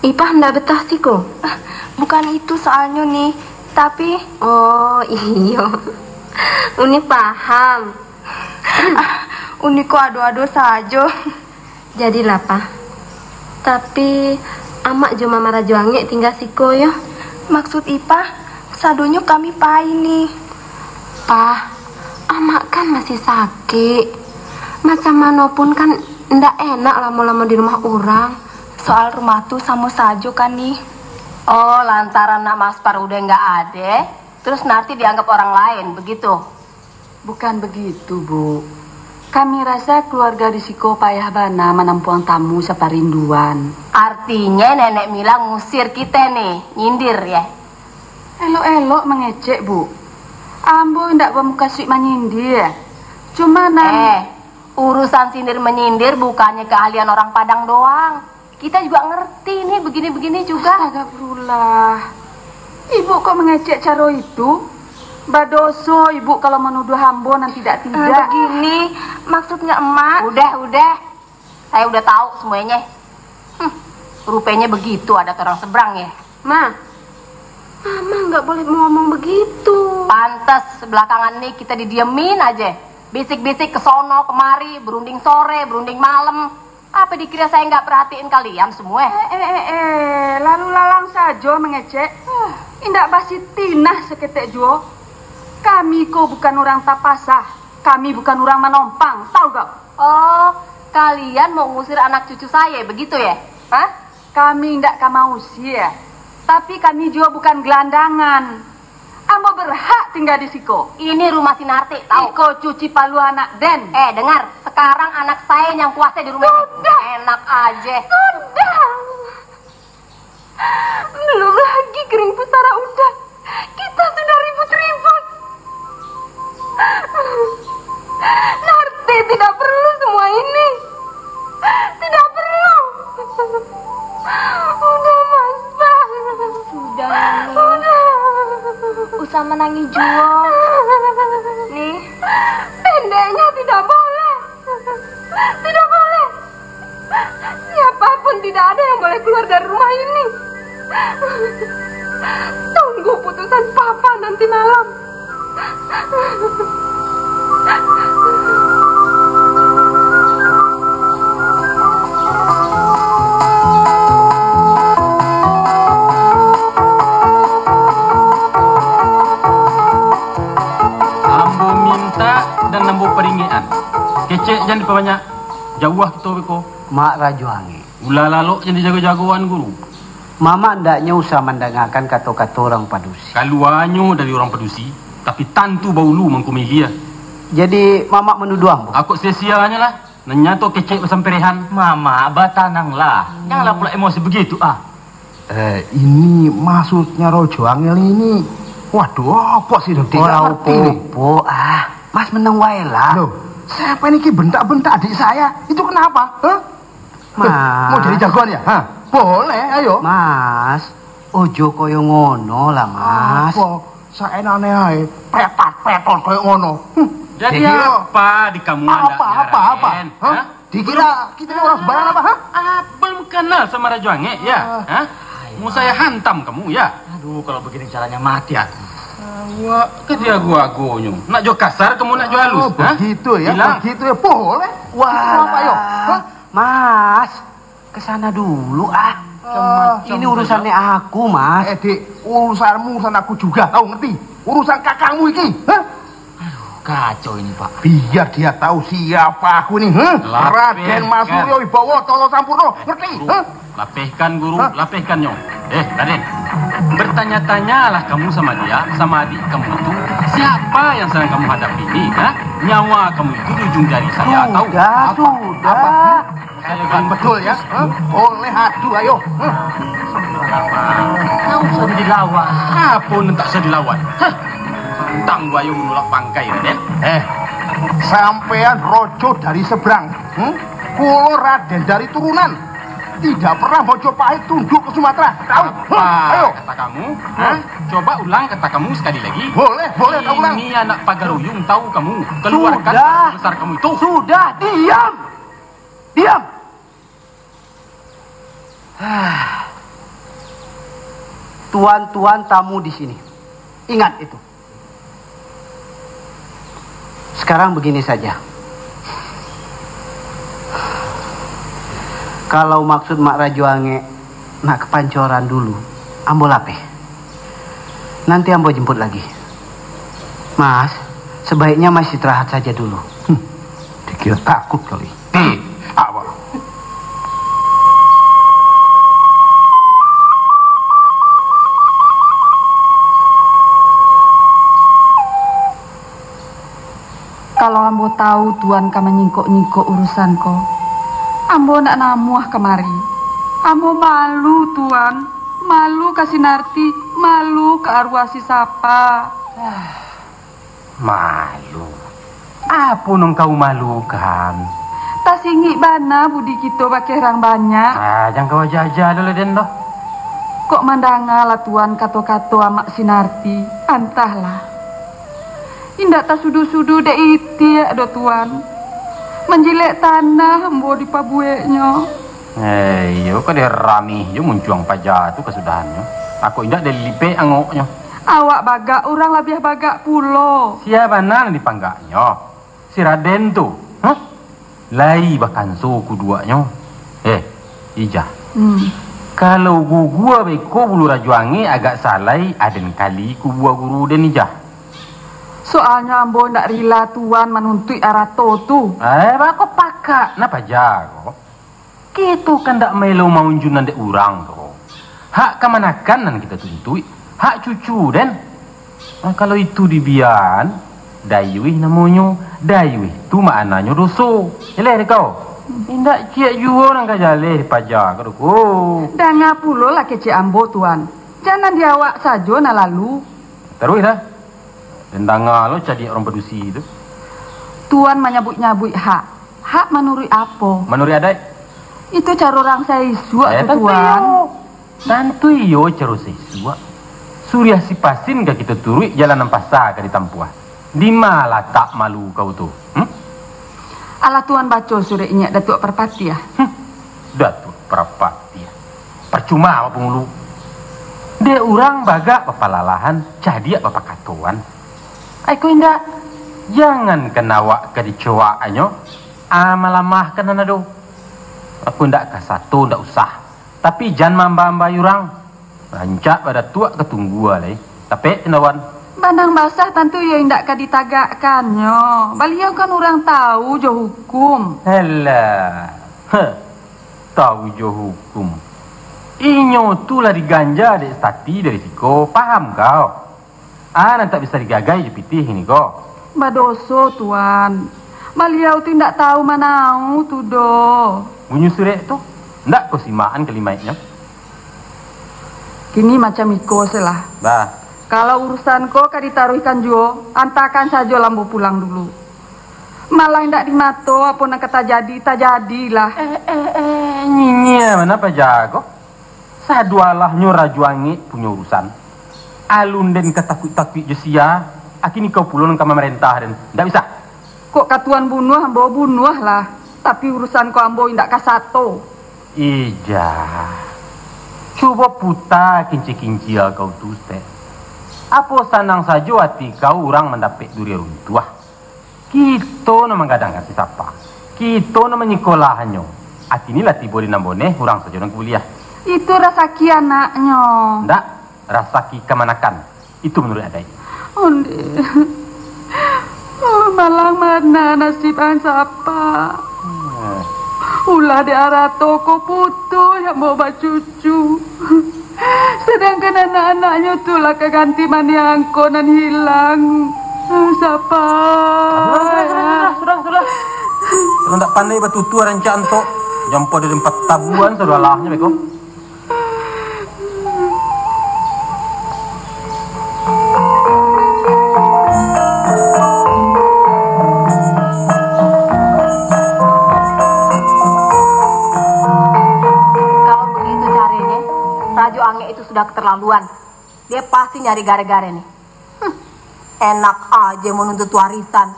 Ipah ndak betah siko? Ah, bukan itu soalnyo, Ni. Tapi... Oh, iyo. Uni paham. Ah, Uni ko ado-ado sajo. Jadilah, Pah. Tapi, Amak jo Mama Rajo Angek tingga siko, yo. Maksud Ipah, sadonyo kami pai, Ni. Pah, Amak kan masih sakik. Macam mano pun kan ndak enak lamo-lamo di rumah urang. Soal rumah tu samo sajo kan, Ni? Oh, lantaran Nak Maspar udah nggak ade, terus Narti dianggap orang lain, begitu? Bukan begitu, Bu. Kami rasa keluarga di siko payah bana manampuang tamu saparinduan. Artinyo Nenek Mila ngusir kite ni, nyindir, ye? Elok-elok mangecek, Bu. Ambo indak bamukasuik manyindir. Cuma nan... Eh, urusan sindir-menyindir bukannyo keahlian orang Padang doang. Kita juga ngerti nih, begini-begini juga. Astagfirullah. Ibu kok mengecek caro itu? Badoso ibu kalau menuduh ambo nan tidak-tidak. Eh, begini maksudnya, Emak. Udah, udah. Saya udah tahu semuanya. Hmm, rupanya begitu adat orang seberang, ya. Ma, Mama nggak boleh ngomong begitu. Pantes belakangan nih kita didiemin aja. Bisik-bisik ke sono kemari, berunding sore, berunding malam. Apa dikira saya nggak perhatiin kalian semua? Eh, eh, eh, eh, lalu lalang sajo mengecek. Huh. Indak basi tinah saketek juo. Kami ko bukan urang tapasah. Kami bukan urang manompang, tahu kau? Oh, kalian mau ngusir anak cucu saya, begitu ya? Hah? Kami indak ka mausir, tapi kami juo bukan gelandangan. Ambo berhak tingga di siko. Ini rumah si Narti, tahu? Iko cuci paluah anak den. Eh, dengar, sekarang anak saya yang kuasai di rumah ini. Sudah. Enak aja. Sudah. Belum lagi kering pusara udah. Kita sudah ribut-ribut. Narti tidak perlu semua ini. Tidak perlu. Udah, Mas, Bang. Sudah, Ni. Udah. Usah menangis juo. Ni. Pendeknya tidak boleh. Tidak boleh. Siapapun tidak ada yang boleh keluar dari rumah ini. Tunggu putusan Papa nanti malam. Ambo mintak dan ambo paringekan. Kecek jan dipabanyak. Jauah kito beko. Mak Rajo Angek. Ulah lalok jan dijago-jagoan, Guru. Mamak andaknyo usah mandangakan kato-kato urang padusi. Kaluanyo dari urang padusi, tapi tantu baulu mangko milia. Jadi, Mamak manuduah ambo? Akok sia-sianyo lah, nan nyato kecek basamperehan. Mamak, batananglah. Janganlah pula emosi begitu, ah. Eh, ini maksudnya Rajo Angek ini. Waduh, apa sih, Dok? Tidak ngerti nih. Ora opo-opo, ah. Mas menang wae lah. Loh, siapa ini ki bentak-bentak adik saya? Itu kenapa? Hah? Mas. Mau jadi jagoan ya? Hah? Boleh, ayo. Mas, ojo koyo ngono lah, Mas. Apa? Saenaknyo ae, petat-petot koyo ngono. Hmm. Jadi Dikira apa di kamu apa, andaknya, apa, apa? Raden? Hah? Hah? Dikira kita ni orang sembarang apa, hah? Ah, belum kenal sama Rajo Angek, ya? Ah. Hah? Mau saya hantam kamu, ya? Aduh, kalau begini caranya mati aku. Awak ka diago-agonyo. Nak jo kasar kamu, nak jo halus, Oh, hah? begitu ya, Bilang. begitu ya. Boleh. Wah, Apa, yo? Hah? Mas, ke sana dulu, ah. Ah. Ini urusannya aku, Mas. Eh, Dik, urusanmu, urusan aku juga, tahu, ngerti? Urusan kakakmu iki, hah? Aduh, kacau ini, Pak. Biar dia tahu siapa aku ini, hah? Lapehkan. Raden Mas Suryo Wibowo Tolo Sampurno, ngerti? Guru, Hah? lapehkan, Guru, Hah? lapehkan nyo. Eh, Raden, bertanya-tanyalah kamu sama dia, sama adik kamu itu, siapa yang sedang kamu hadapi ini, ha? Nyawa kamu itu di ujung jari saya, tahu? Sudah, Apa? sudah. Apa? Saya bilang betul, ya? Hah? Boleh adu, ayo. Hah? Apa? Nggak usah dilawan. Apa nan tak usah dilawan? Hah? Tantang buayo manulak bangkai, Raden. Eh, sampean rojo dari seberang. Hmm? Kulo Raden dari turunan. Tidak pernah Majapahit tunduk ke Sumatera. Tahu? Apa Hah? Ayo. kata kamu? Hah? Coba ulang kata kamu sekali lagi. Boleh, boleh, tak ulang. Ini anak Pagaruyung, tahu kamu. Keluarkan Sudah. kata besar kamu itu. Sudah, diam. Diam. Tuan-tuan tamu di sini. Ingat itu. Sekarang begini saja. Kalau maksud Mak Rajo Angek nak ke Pancoran dulu, ambo lapeh. Nanti ambo jemput lagi. Mas, sebaiknya Mas istirahat saja dulu. Hmm, dikira takut kali. Hmm, apa? Kalau ambo tahu Tuan ka manyingkok-nyingkok urusan ko, ambo ndak namuah kamari. Ambo malu, Tuan. Malu ka si Narti, malu ka aruah si Sapa. Malu? Apo nan kau malukan? Tasingik bana budi kito bakeh urang banyak. Ah, jan kau aja-aja lo, Raden, doh. Kok mandanga lah Tuan kato-kato amak si Narti, antahlah. Indak tasudu-sudu dek itiak doh, Tuan. Manjilek tanah ambo dipabueknyo. Eh, iyo, ka diramih jo muncuang paja tu kasudahannyo. Ako indak dilipek angoknyo. Awak bagak, urang labiah bagak pulo. Sia bana nan dipanggaknyo? Si Raden tu, huh? Lai bakanso kuduaknyo. Eh, Ijah. Hmm. Kalau gugua beko bulu rajo angek agak salai, aden kali kubua guru den, Ijah. Soalnyo ambo ndak rila Tuan manuntuik arato tu. Eh, bako pakak, napa ja ko? Kito kan ndak maelo maunjunan dek urang doh. Hak kamanakan nan kito tuntuik, hak cucu den. Nah, kalau itu dibiaan, dayuih namonyo, dayuih tu maknanyo doso. Jaleh dek kau. Indak ciek juo nan ka jaleh dipaja ka doh ko. Danga pulo lah kecek ambo, Tuan. Jan nan di awak sajo nan lalu. Taruih lah. Den danga lo cadiak urang padusi tu. Tuan manyabuik-nyabuik hak. Hak manuruik apo? Manuruik adaik. Itu caro urang saisuak Eh, tu, tantu Tuan. iyo. Tantu iyo caro saisuak. Suriah sipasin ka kito turuik, jalan nan pasa ka ditampuah. Dima latak malu kau tu? Hmm? Alah Tuan baco surek inyiak Datuak Parpatiah? Hmm. Datuak Parpatiah. Parcuma awak pangulu. Dek urang bagak bapalalahan, cadiak bapakatoan. Ai ko indak, jangankan awak ka dicoaknyo, ah, malamahkan nan ado. Ako indak ka sato, indak usah. Tapi jan maamba-ambai urang. Rancak badatuak ka tunggua lai. Tapek tindawan. Banang basah tantu iyo indak ka ditagakkannyo. Baliau kan urang tawu jo hukum. Alah. Heh. Tawu jo hukum. Inyo tu lah diganja dek Sati dari siko, paham kau? Ah, nan tak bisa digagai jo pitih kini ko. Badoso, Tuan. Baliau tu indak tawu manau tu doh. Bunyi surek tu, ndak ko simakan kalimaiknyo? Kini macam iko se lah. Bah. Kalau urusan ko ka ditaruihkan juo, antakan sajo ambo pulang dulu. Malah indak dimato apo nan ka tajadi, tajadilah. Eh, eh, eh, nyinyia bana paja ko. Sadualahnyo Rajo Angek punyo urusan. Alun den ka takuik-takuik jo sia, kini kau pulo nan ka mamarentah den. Ndak bisa. Kok ka tuan bunuah, ambo bunuahlah. Tapi urusan ko ambo indak ka sato. Ijah. Cubo puta kinci-kincia kau tu, Stek. Apo sanang sajo ati kau urang mandapek duria runtuah? Kito nan manggadangkan si Sapa. Kito nan manyikolah hanyo. Kini lah tibo di nan boneh, urang sajo nan ka buliah. Itu rasaki anaknyo. Ndak, rasaki kamanakan. Itu manuruik adaik. Onde. Oh, malang bana nasib ang Sapa. Hmm. Ulah dek arato ko putuih ambo bacucu. Sadangkan anak-anaknyo tu lah ka ganti maniang ko nan hilang. Ah, Sapa. Sudah, sudah, sudah, sudah, sudah. Kalau ndak pandai batutua rancak antok, jampo dari empat tabuan sadolahnyo beko. Kalau begitu carenye, Rajo Angek itu sudah keterlaluan. Dia pasti nyari gare-gare nih. Hmm, enak aja mau nuntut warisan.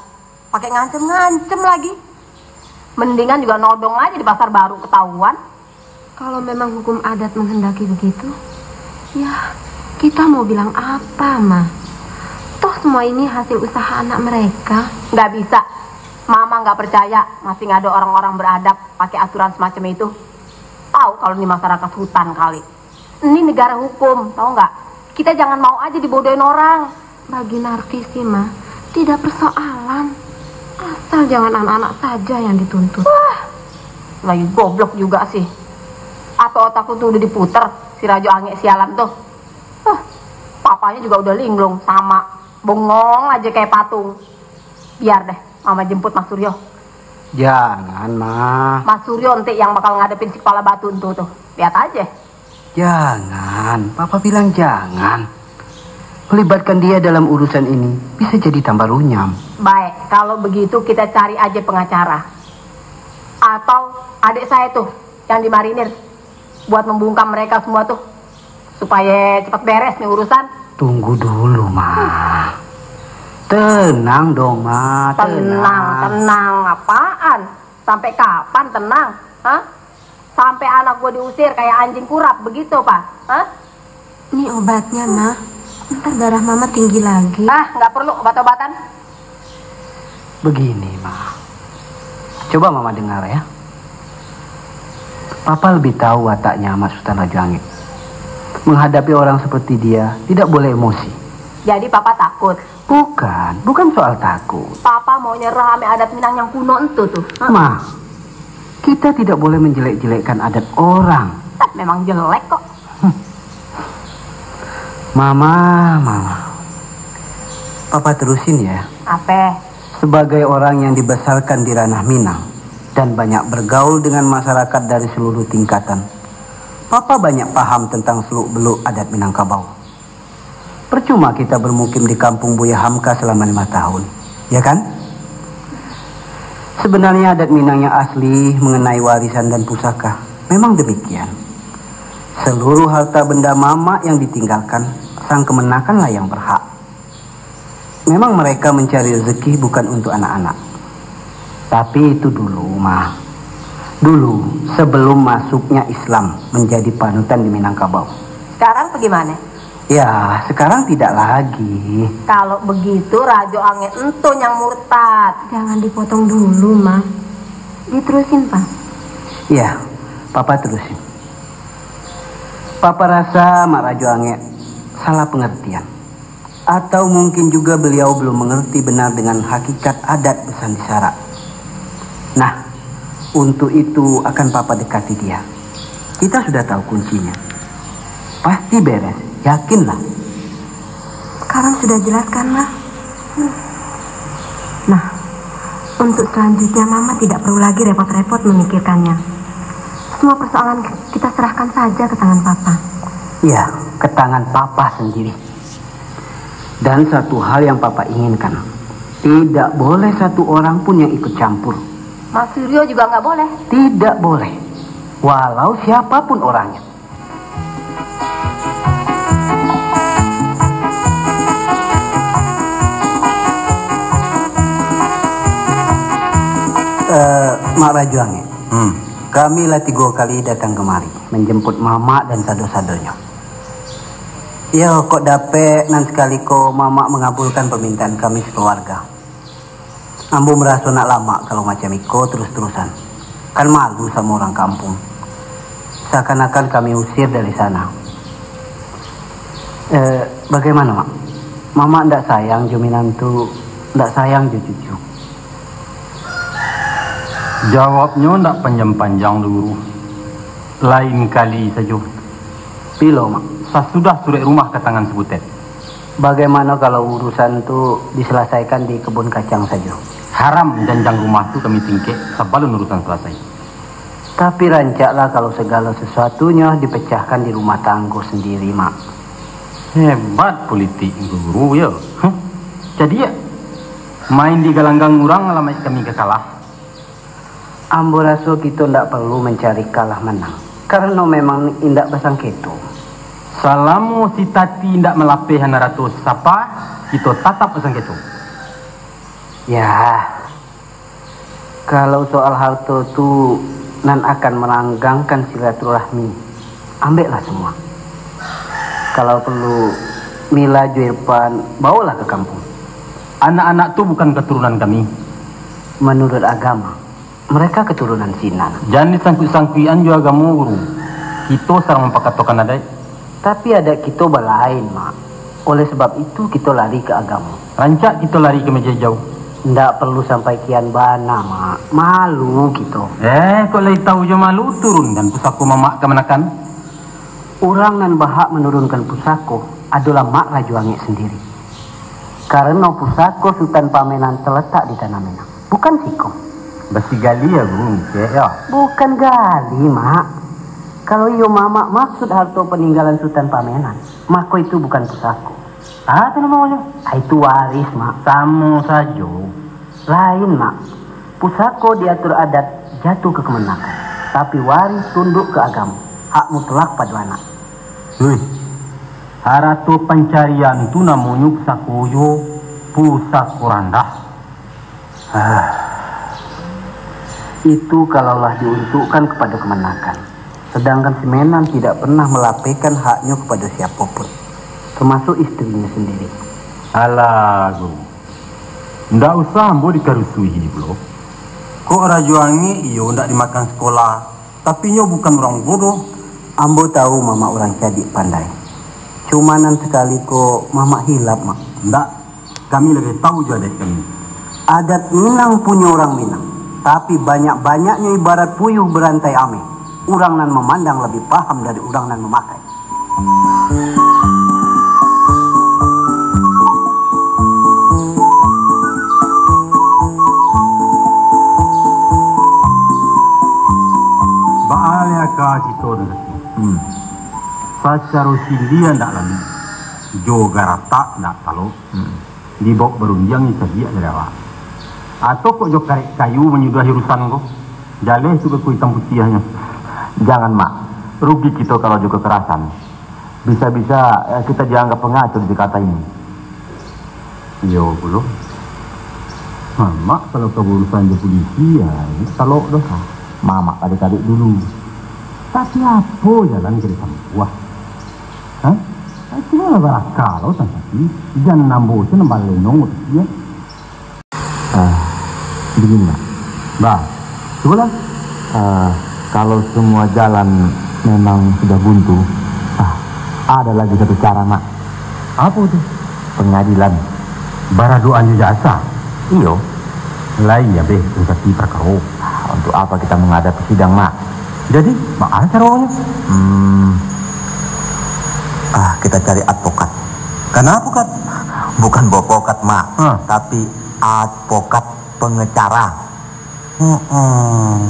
Pakai ngancem-ngancem lagi. Mendingan juga nodong aja di Pasar Baru ketahuan. Kalau memang hukum adat menghendaki begitu, ya, kita mau bilang apa, Ma? Toh semua ini hasil usaha anak mereka. Nggak bisa. Mama nggak percaya masih ngado orang-orang beradab pakai aturan semacam itu. Tahu kalau di masyarakat hutan kali. Ini negara hukum, tahu nggak? Kita jangan mau aja dibodohin orang. Bagi Narti sih, Ma, tidak persoalan. Asal jangan anak-anak saja yang dituntut. Wah, lagi goblok juga sih. Apa otak lu tuh udah diputer, si Rajo Angek sialan tuh? Huh, papanya juga udah linglung, sama. Bengong aja kayak patung. Biar deh, Mama jemput Mas Suryo. Jangan, Ma. Mas Suryo ente yang bakal ngadepin si kepala batu entu tuh. Lihat aja. Jangan, Papa bilang jangan. Melibatkan dia dalam urusan ini bisa jadi tambah runyam. Baik, kalau begitu kita cari aja pengacara. Atau adik saya tuh yang di marinir buat membungkam mereka semua tuh. Supaya cepat beres nih urusan. Tunggu dulu, Ma. Tenang dong, Ma. Tenang, tenang. Tenang apaan? Sampai kapan tenang? Hah? Sampai anak gue diusir kayak anjing kurap begitu, Pak? Hah? Ini obatnya, Ma. Ntar darah Mama tinggi lagi. Ah, nggak perlu obat-obatan. Begini, Ma. Coba Mama dengar, ya. Papa lebih tahu wataknya Amak Sutan Rajo Angek. Menghadapi orang seperti dia, tidak boleh emosi. Jadi Papa takut? Bukan, bukan soal takut. Papa mau nyerah ame adat Minang yang kuno entu tuh. Hah? Ma, kita tidak boleh menjelek-jelekkan adat orang. Eh, memang jelek kok. Mama, Mama. Papa terusin ya. Ape? Sebagai orang yang dibesarkan di ranah Minang dan banyak bergaul dengan masyarakat dari seluruh tingkatan, Papa banyak paham tentang seluk-beluk adat Minangkabau. Percuma kita bermukim di kampung Buya Hamka selama lima tahun, ya kan? Sebenarnya adat Minang yang asli mengenai warisan dan pusaka memang demikian. Seluruh harta benda mamak yang ditinggalkan, sang kemenakanlah yang berhak. Memang mereka mencari rezeki bukan untuk anak-anak. Tapi itu dulu, mah. Dulu, sebelum masuknya Islam menjadi panutan di Minangkabau. Sekarang bagaimana? Ya, sekarang tidak lagi. Kalau begitu, Rajo Angek ento yang murtad. Jangan dipotong dulu, Ma. Diterusin, Pak. Ya, Papa terusin. Papa rasa Mak Rajo Angek salah pengertian. Atau mungkin juga beliau belum mengerti benar dengan hakikat adat Besan di Sarak. Nah, untuk itu akan Papa dekati dia. Kita sudah tahu kuncinya. Pasti beres, yakinlah. Sekarang sudah jelas kan, Ma? Nah, untuk selanjutnya Mama tidak perlu lagi repot-repot memikirkannya. Semua persoalan kita serahkan saja ke tangan Papa. Iya, ke tangan Papa sendiri. Dan satu hal yang Papa inginkan, tidak boleh satu orang pun yang ikut campur. Mas Suryo juga nggak boleh? Tidak boleh, walau siapapun orangnya. Mak Rajo Angek, Hmm. kami lah tigo kali datang kamari manjamput mamak dan sado-sadonyo. Iyo, kok dapek nan sakali ko mamak mangabulkan pamintaan kami sakaluarga. Ambo maraso nak lamak kalau macam iko tarus-tarusan. Kan malu samo urang kampuang. Sakan-akan kami usir dari sana. Eh, bagaimana, Mak? Mamak ndak sayang jo minantu, ndak sayang jo cucu? Jawabnyo ndak panjang-panjang doh, Guru. Lain kali sajo. Bilo, Mak? Sasudah surek rumah ka tangan si Butet. Bagaimana kalau urusan tu diselesaikan di kebun kacang sajo? Haram janjang rumah tu kami singkek sabalun urusan selesai. Tapi rancaklah kalau segalo sesuatunyo dipecahkan di rumah tanggo sendiri, Mak. Hebat politik Guru, yo. Huh. Cadiak. Main di galanggang urang, alamaik kami ka kalah. Ambo raso kito ndak paralu mancari kalah manang, karano memang indak basangketo. Salamo si Tati indak malapehkan arato sapa, kito tatap basangketo. Yah, kalau soal harto tu nan akan malanggangkan silaturahmi, ambeklah samua. Kalau paralu, Mila jo Irfan bawolah ka kampuang. Anak-anak tu bukan katurunan kami. Manuruik agamo, mereka katurunan Sina. Jan disangkuik-sangkuikan jo agamo, Guru. Kito sadang mampakatokan adaik. Tapi adaik kito balain, Mak. Oleh sabab itu, kito lari ka agamo. Rancak kito lari ka Meja Ijau. Ndak paralu sampai kian bana, Mak. Malu kito. Eh, kok lai tahu jo malu, turunkan pusako mamak kamanakan. Urang nan bahak manurunkan pusako adolah Mak Rajo Angek sandiri. Karano pusako Sutan Pamenan talatak di Tanah Minang, bukan siko. Basigali ya, Guru, ngecek ya. Bukan gali, Mak. Kalau iyo Mamak maksud harto paninggalan Sutan Pamenan, mako itu bukan pusako. Apo namonyo? Ah, itu waris, Mak. Samo sajo. Lain, Mak. Pusako diatur adat jatuah ka kamanakan, tapi waris tunduk ka agamo, hak mutlak pado anak. Wih, harato pancarian tu namonyo pusako jo, pusako randah. Ah, itu kalau lah diuntukkan kepada kamanakan. Sedangkan si Menan tidak pernah melapehkan haknyo kepada siapo pun, termasuk istrinyo sendiri. Alah, Guru. Ndak usah ambo dikarusuihi pulo. Kok Rajo Angik iyo ndak dimakan sekolah, tapi nyo bukan urang bodoh. Ambo tahu Mamak urang cadiak pandai. Cuma nan sakali ko Mamak hilap, Mak. Ndak, kami labiah tahu jo adaik kami. Adat Minang punyo urang Minang, tapi banyak-banyaknyo ibarat puyuh barantai ameh. Urang nan mamandang labiah paham dari urang nan mamakai. Baalih aka kito tu, Datuak. Hmm. Sacaro sindia ndak lalu, jo garatak ndak talok. Hmm. Dibaok barundiang cadiak dari awak. Atau kok jo karek kayu manyudahi urusan ko? Jaleh tu kuku itam putiahnyo. Jangan, Mak. Rugi kito kalau jo kekerasan. Bisa-bisa, eh, kita dianggap pengacu di Jakarta ini. Iyo pulo. Mamak kalau ka urusan jo polisi, ya, ini talok doh. Mamak tadi-tadi dulu. Tapi apo jalan ka ditampuah? Hah? Cuma lah baraka lo, Tan Sati. Jan ambo tu nambah lenong, ya. Ah, begini, Mak. Bah, cubolah. Ah, kalau semua jalan memang sudah buntu, ah, ada lagi satu cara, Mak. Apo tu? Pengadilan. Baradoan jo jasa? Iyo. Lai abih urusan parkaro. Ah, untuk apa kita menghadap sidang, Mak? Jadi, baa caronyo? Hmm. Ah, kita cari advokat. Kenapa, Kat? Bukan bopokat, Mak. Hah? Tapi advokat pengecara. Mm-mm.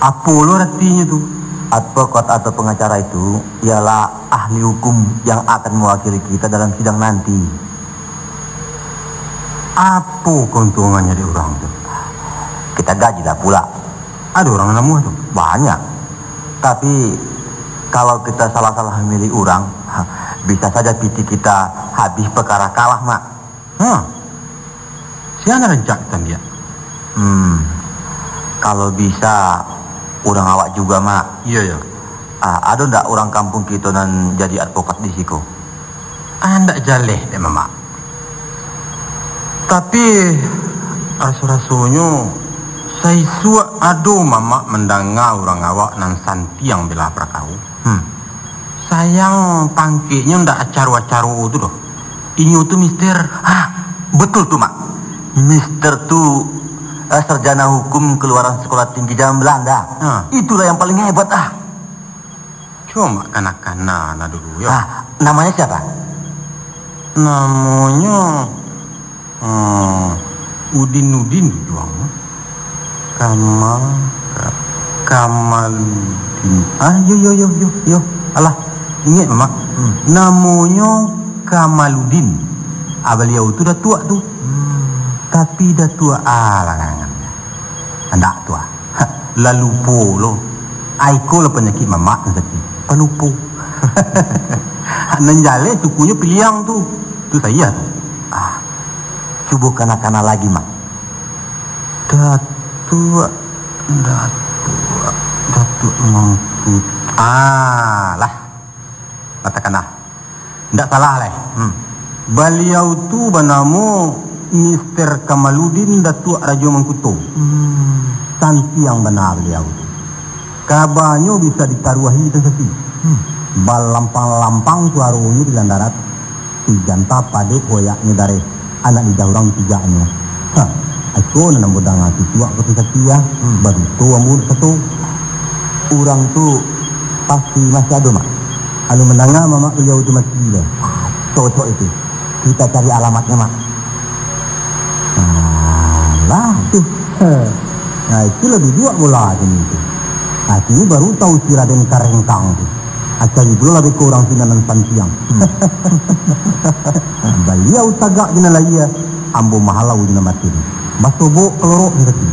Apo lo artinyo tu? Advokat atau pengacara itu ialah ahli hukum yang akan mewakili kita dalam sidang nanti. Apo keuntungannya di urang tu? Kita gaji lah pula. Ada orang namuah tu? Banyak. Tapi, kalau kita salah-salah milih urang, ha, bisa saja pitih kita habih pakara kalah, Mak. Ha. Sia nan rancak kita ambiak? Hmm. Kalau bisa, urang awak juga, Mak. Iyo, iyo. Ah, ado ndak urang kampuang kito nan jadi advokat di siko? Ah, ndak jaleh dek, Mamak. Tapi, raso-rasonyo, saisuak ado Mamak mandanga urang awak nan santiang bela parkaro. Hmm. Sayang, pangkeknyo ndak acaro-acaro tu doh. Inyo tu mister, ah, betul tu, Mak. Mister tu, eh, sarjana hukum keluaran Sekolah Tinggi Zaman Belanda. Ha. Itulah yang paling hebat, ah. Cuma kana-kana lah dulu, yo. Ah, namanya siapa? Namonyo, hmm, Udin-Udin juo. Kamal, Ka-, Kamaludin. Ah, yo, yo, yo, yo, yo. Alah, ingek, Mamak. Hmm. Namonyo Kamaludin. Ah, baliau tu Datuak tu. Hmm. Tapi Datuak alah kangan. Andak tu, ah. Lah lupo lo. Ah, iko lah panyakik Mamak nan sakik. Palupo. Nan jaleh sukunyo Piliang tu. Tu sayo tu. Ah. Cubo kana-kana lagi, Mak. Datuak, Datuak, Datuak Mangku-, ah, lah. Katakanlah. Ndak salah lai. Hmm. Baliau tu banamo Mister Kamaludin Datuak Rajo Mangkuto. Hmm. Santiang bana baliau tu. Kabanyo bisa ditaruahi sensasi. Hmm. Balampang-lampang suaronyo di landarat. Si janta padek hoyaknyo dareh. Anak lidah urang tijaknyo. Ha, iko nan ambo danga susuak ko sensasi, ah. Hmm. Baduto ambo nak kato. Urang tu pasti masih ado, Mak. Alun mandanga Mamak baliau tu mati lai. Cocok itu. Kita cari alamatnyo, Mak. Alah, tu. Nah, itu lah duduak bola kini tu. Nah, kini baru tahu si Raden Karengkang tu. Acari pulo lah beko urang sinan nan santiang. Hmm. Baliau tagak jo nan lahia, ambo mahalau jo nan batin. Basobok kalorok jo kaki.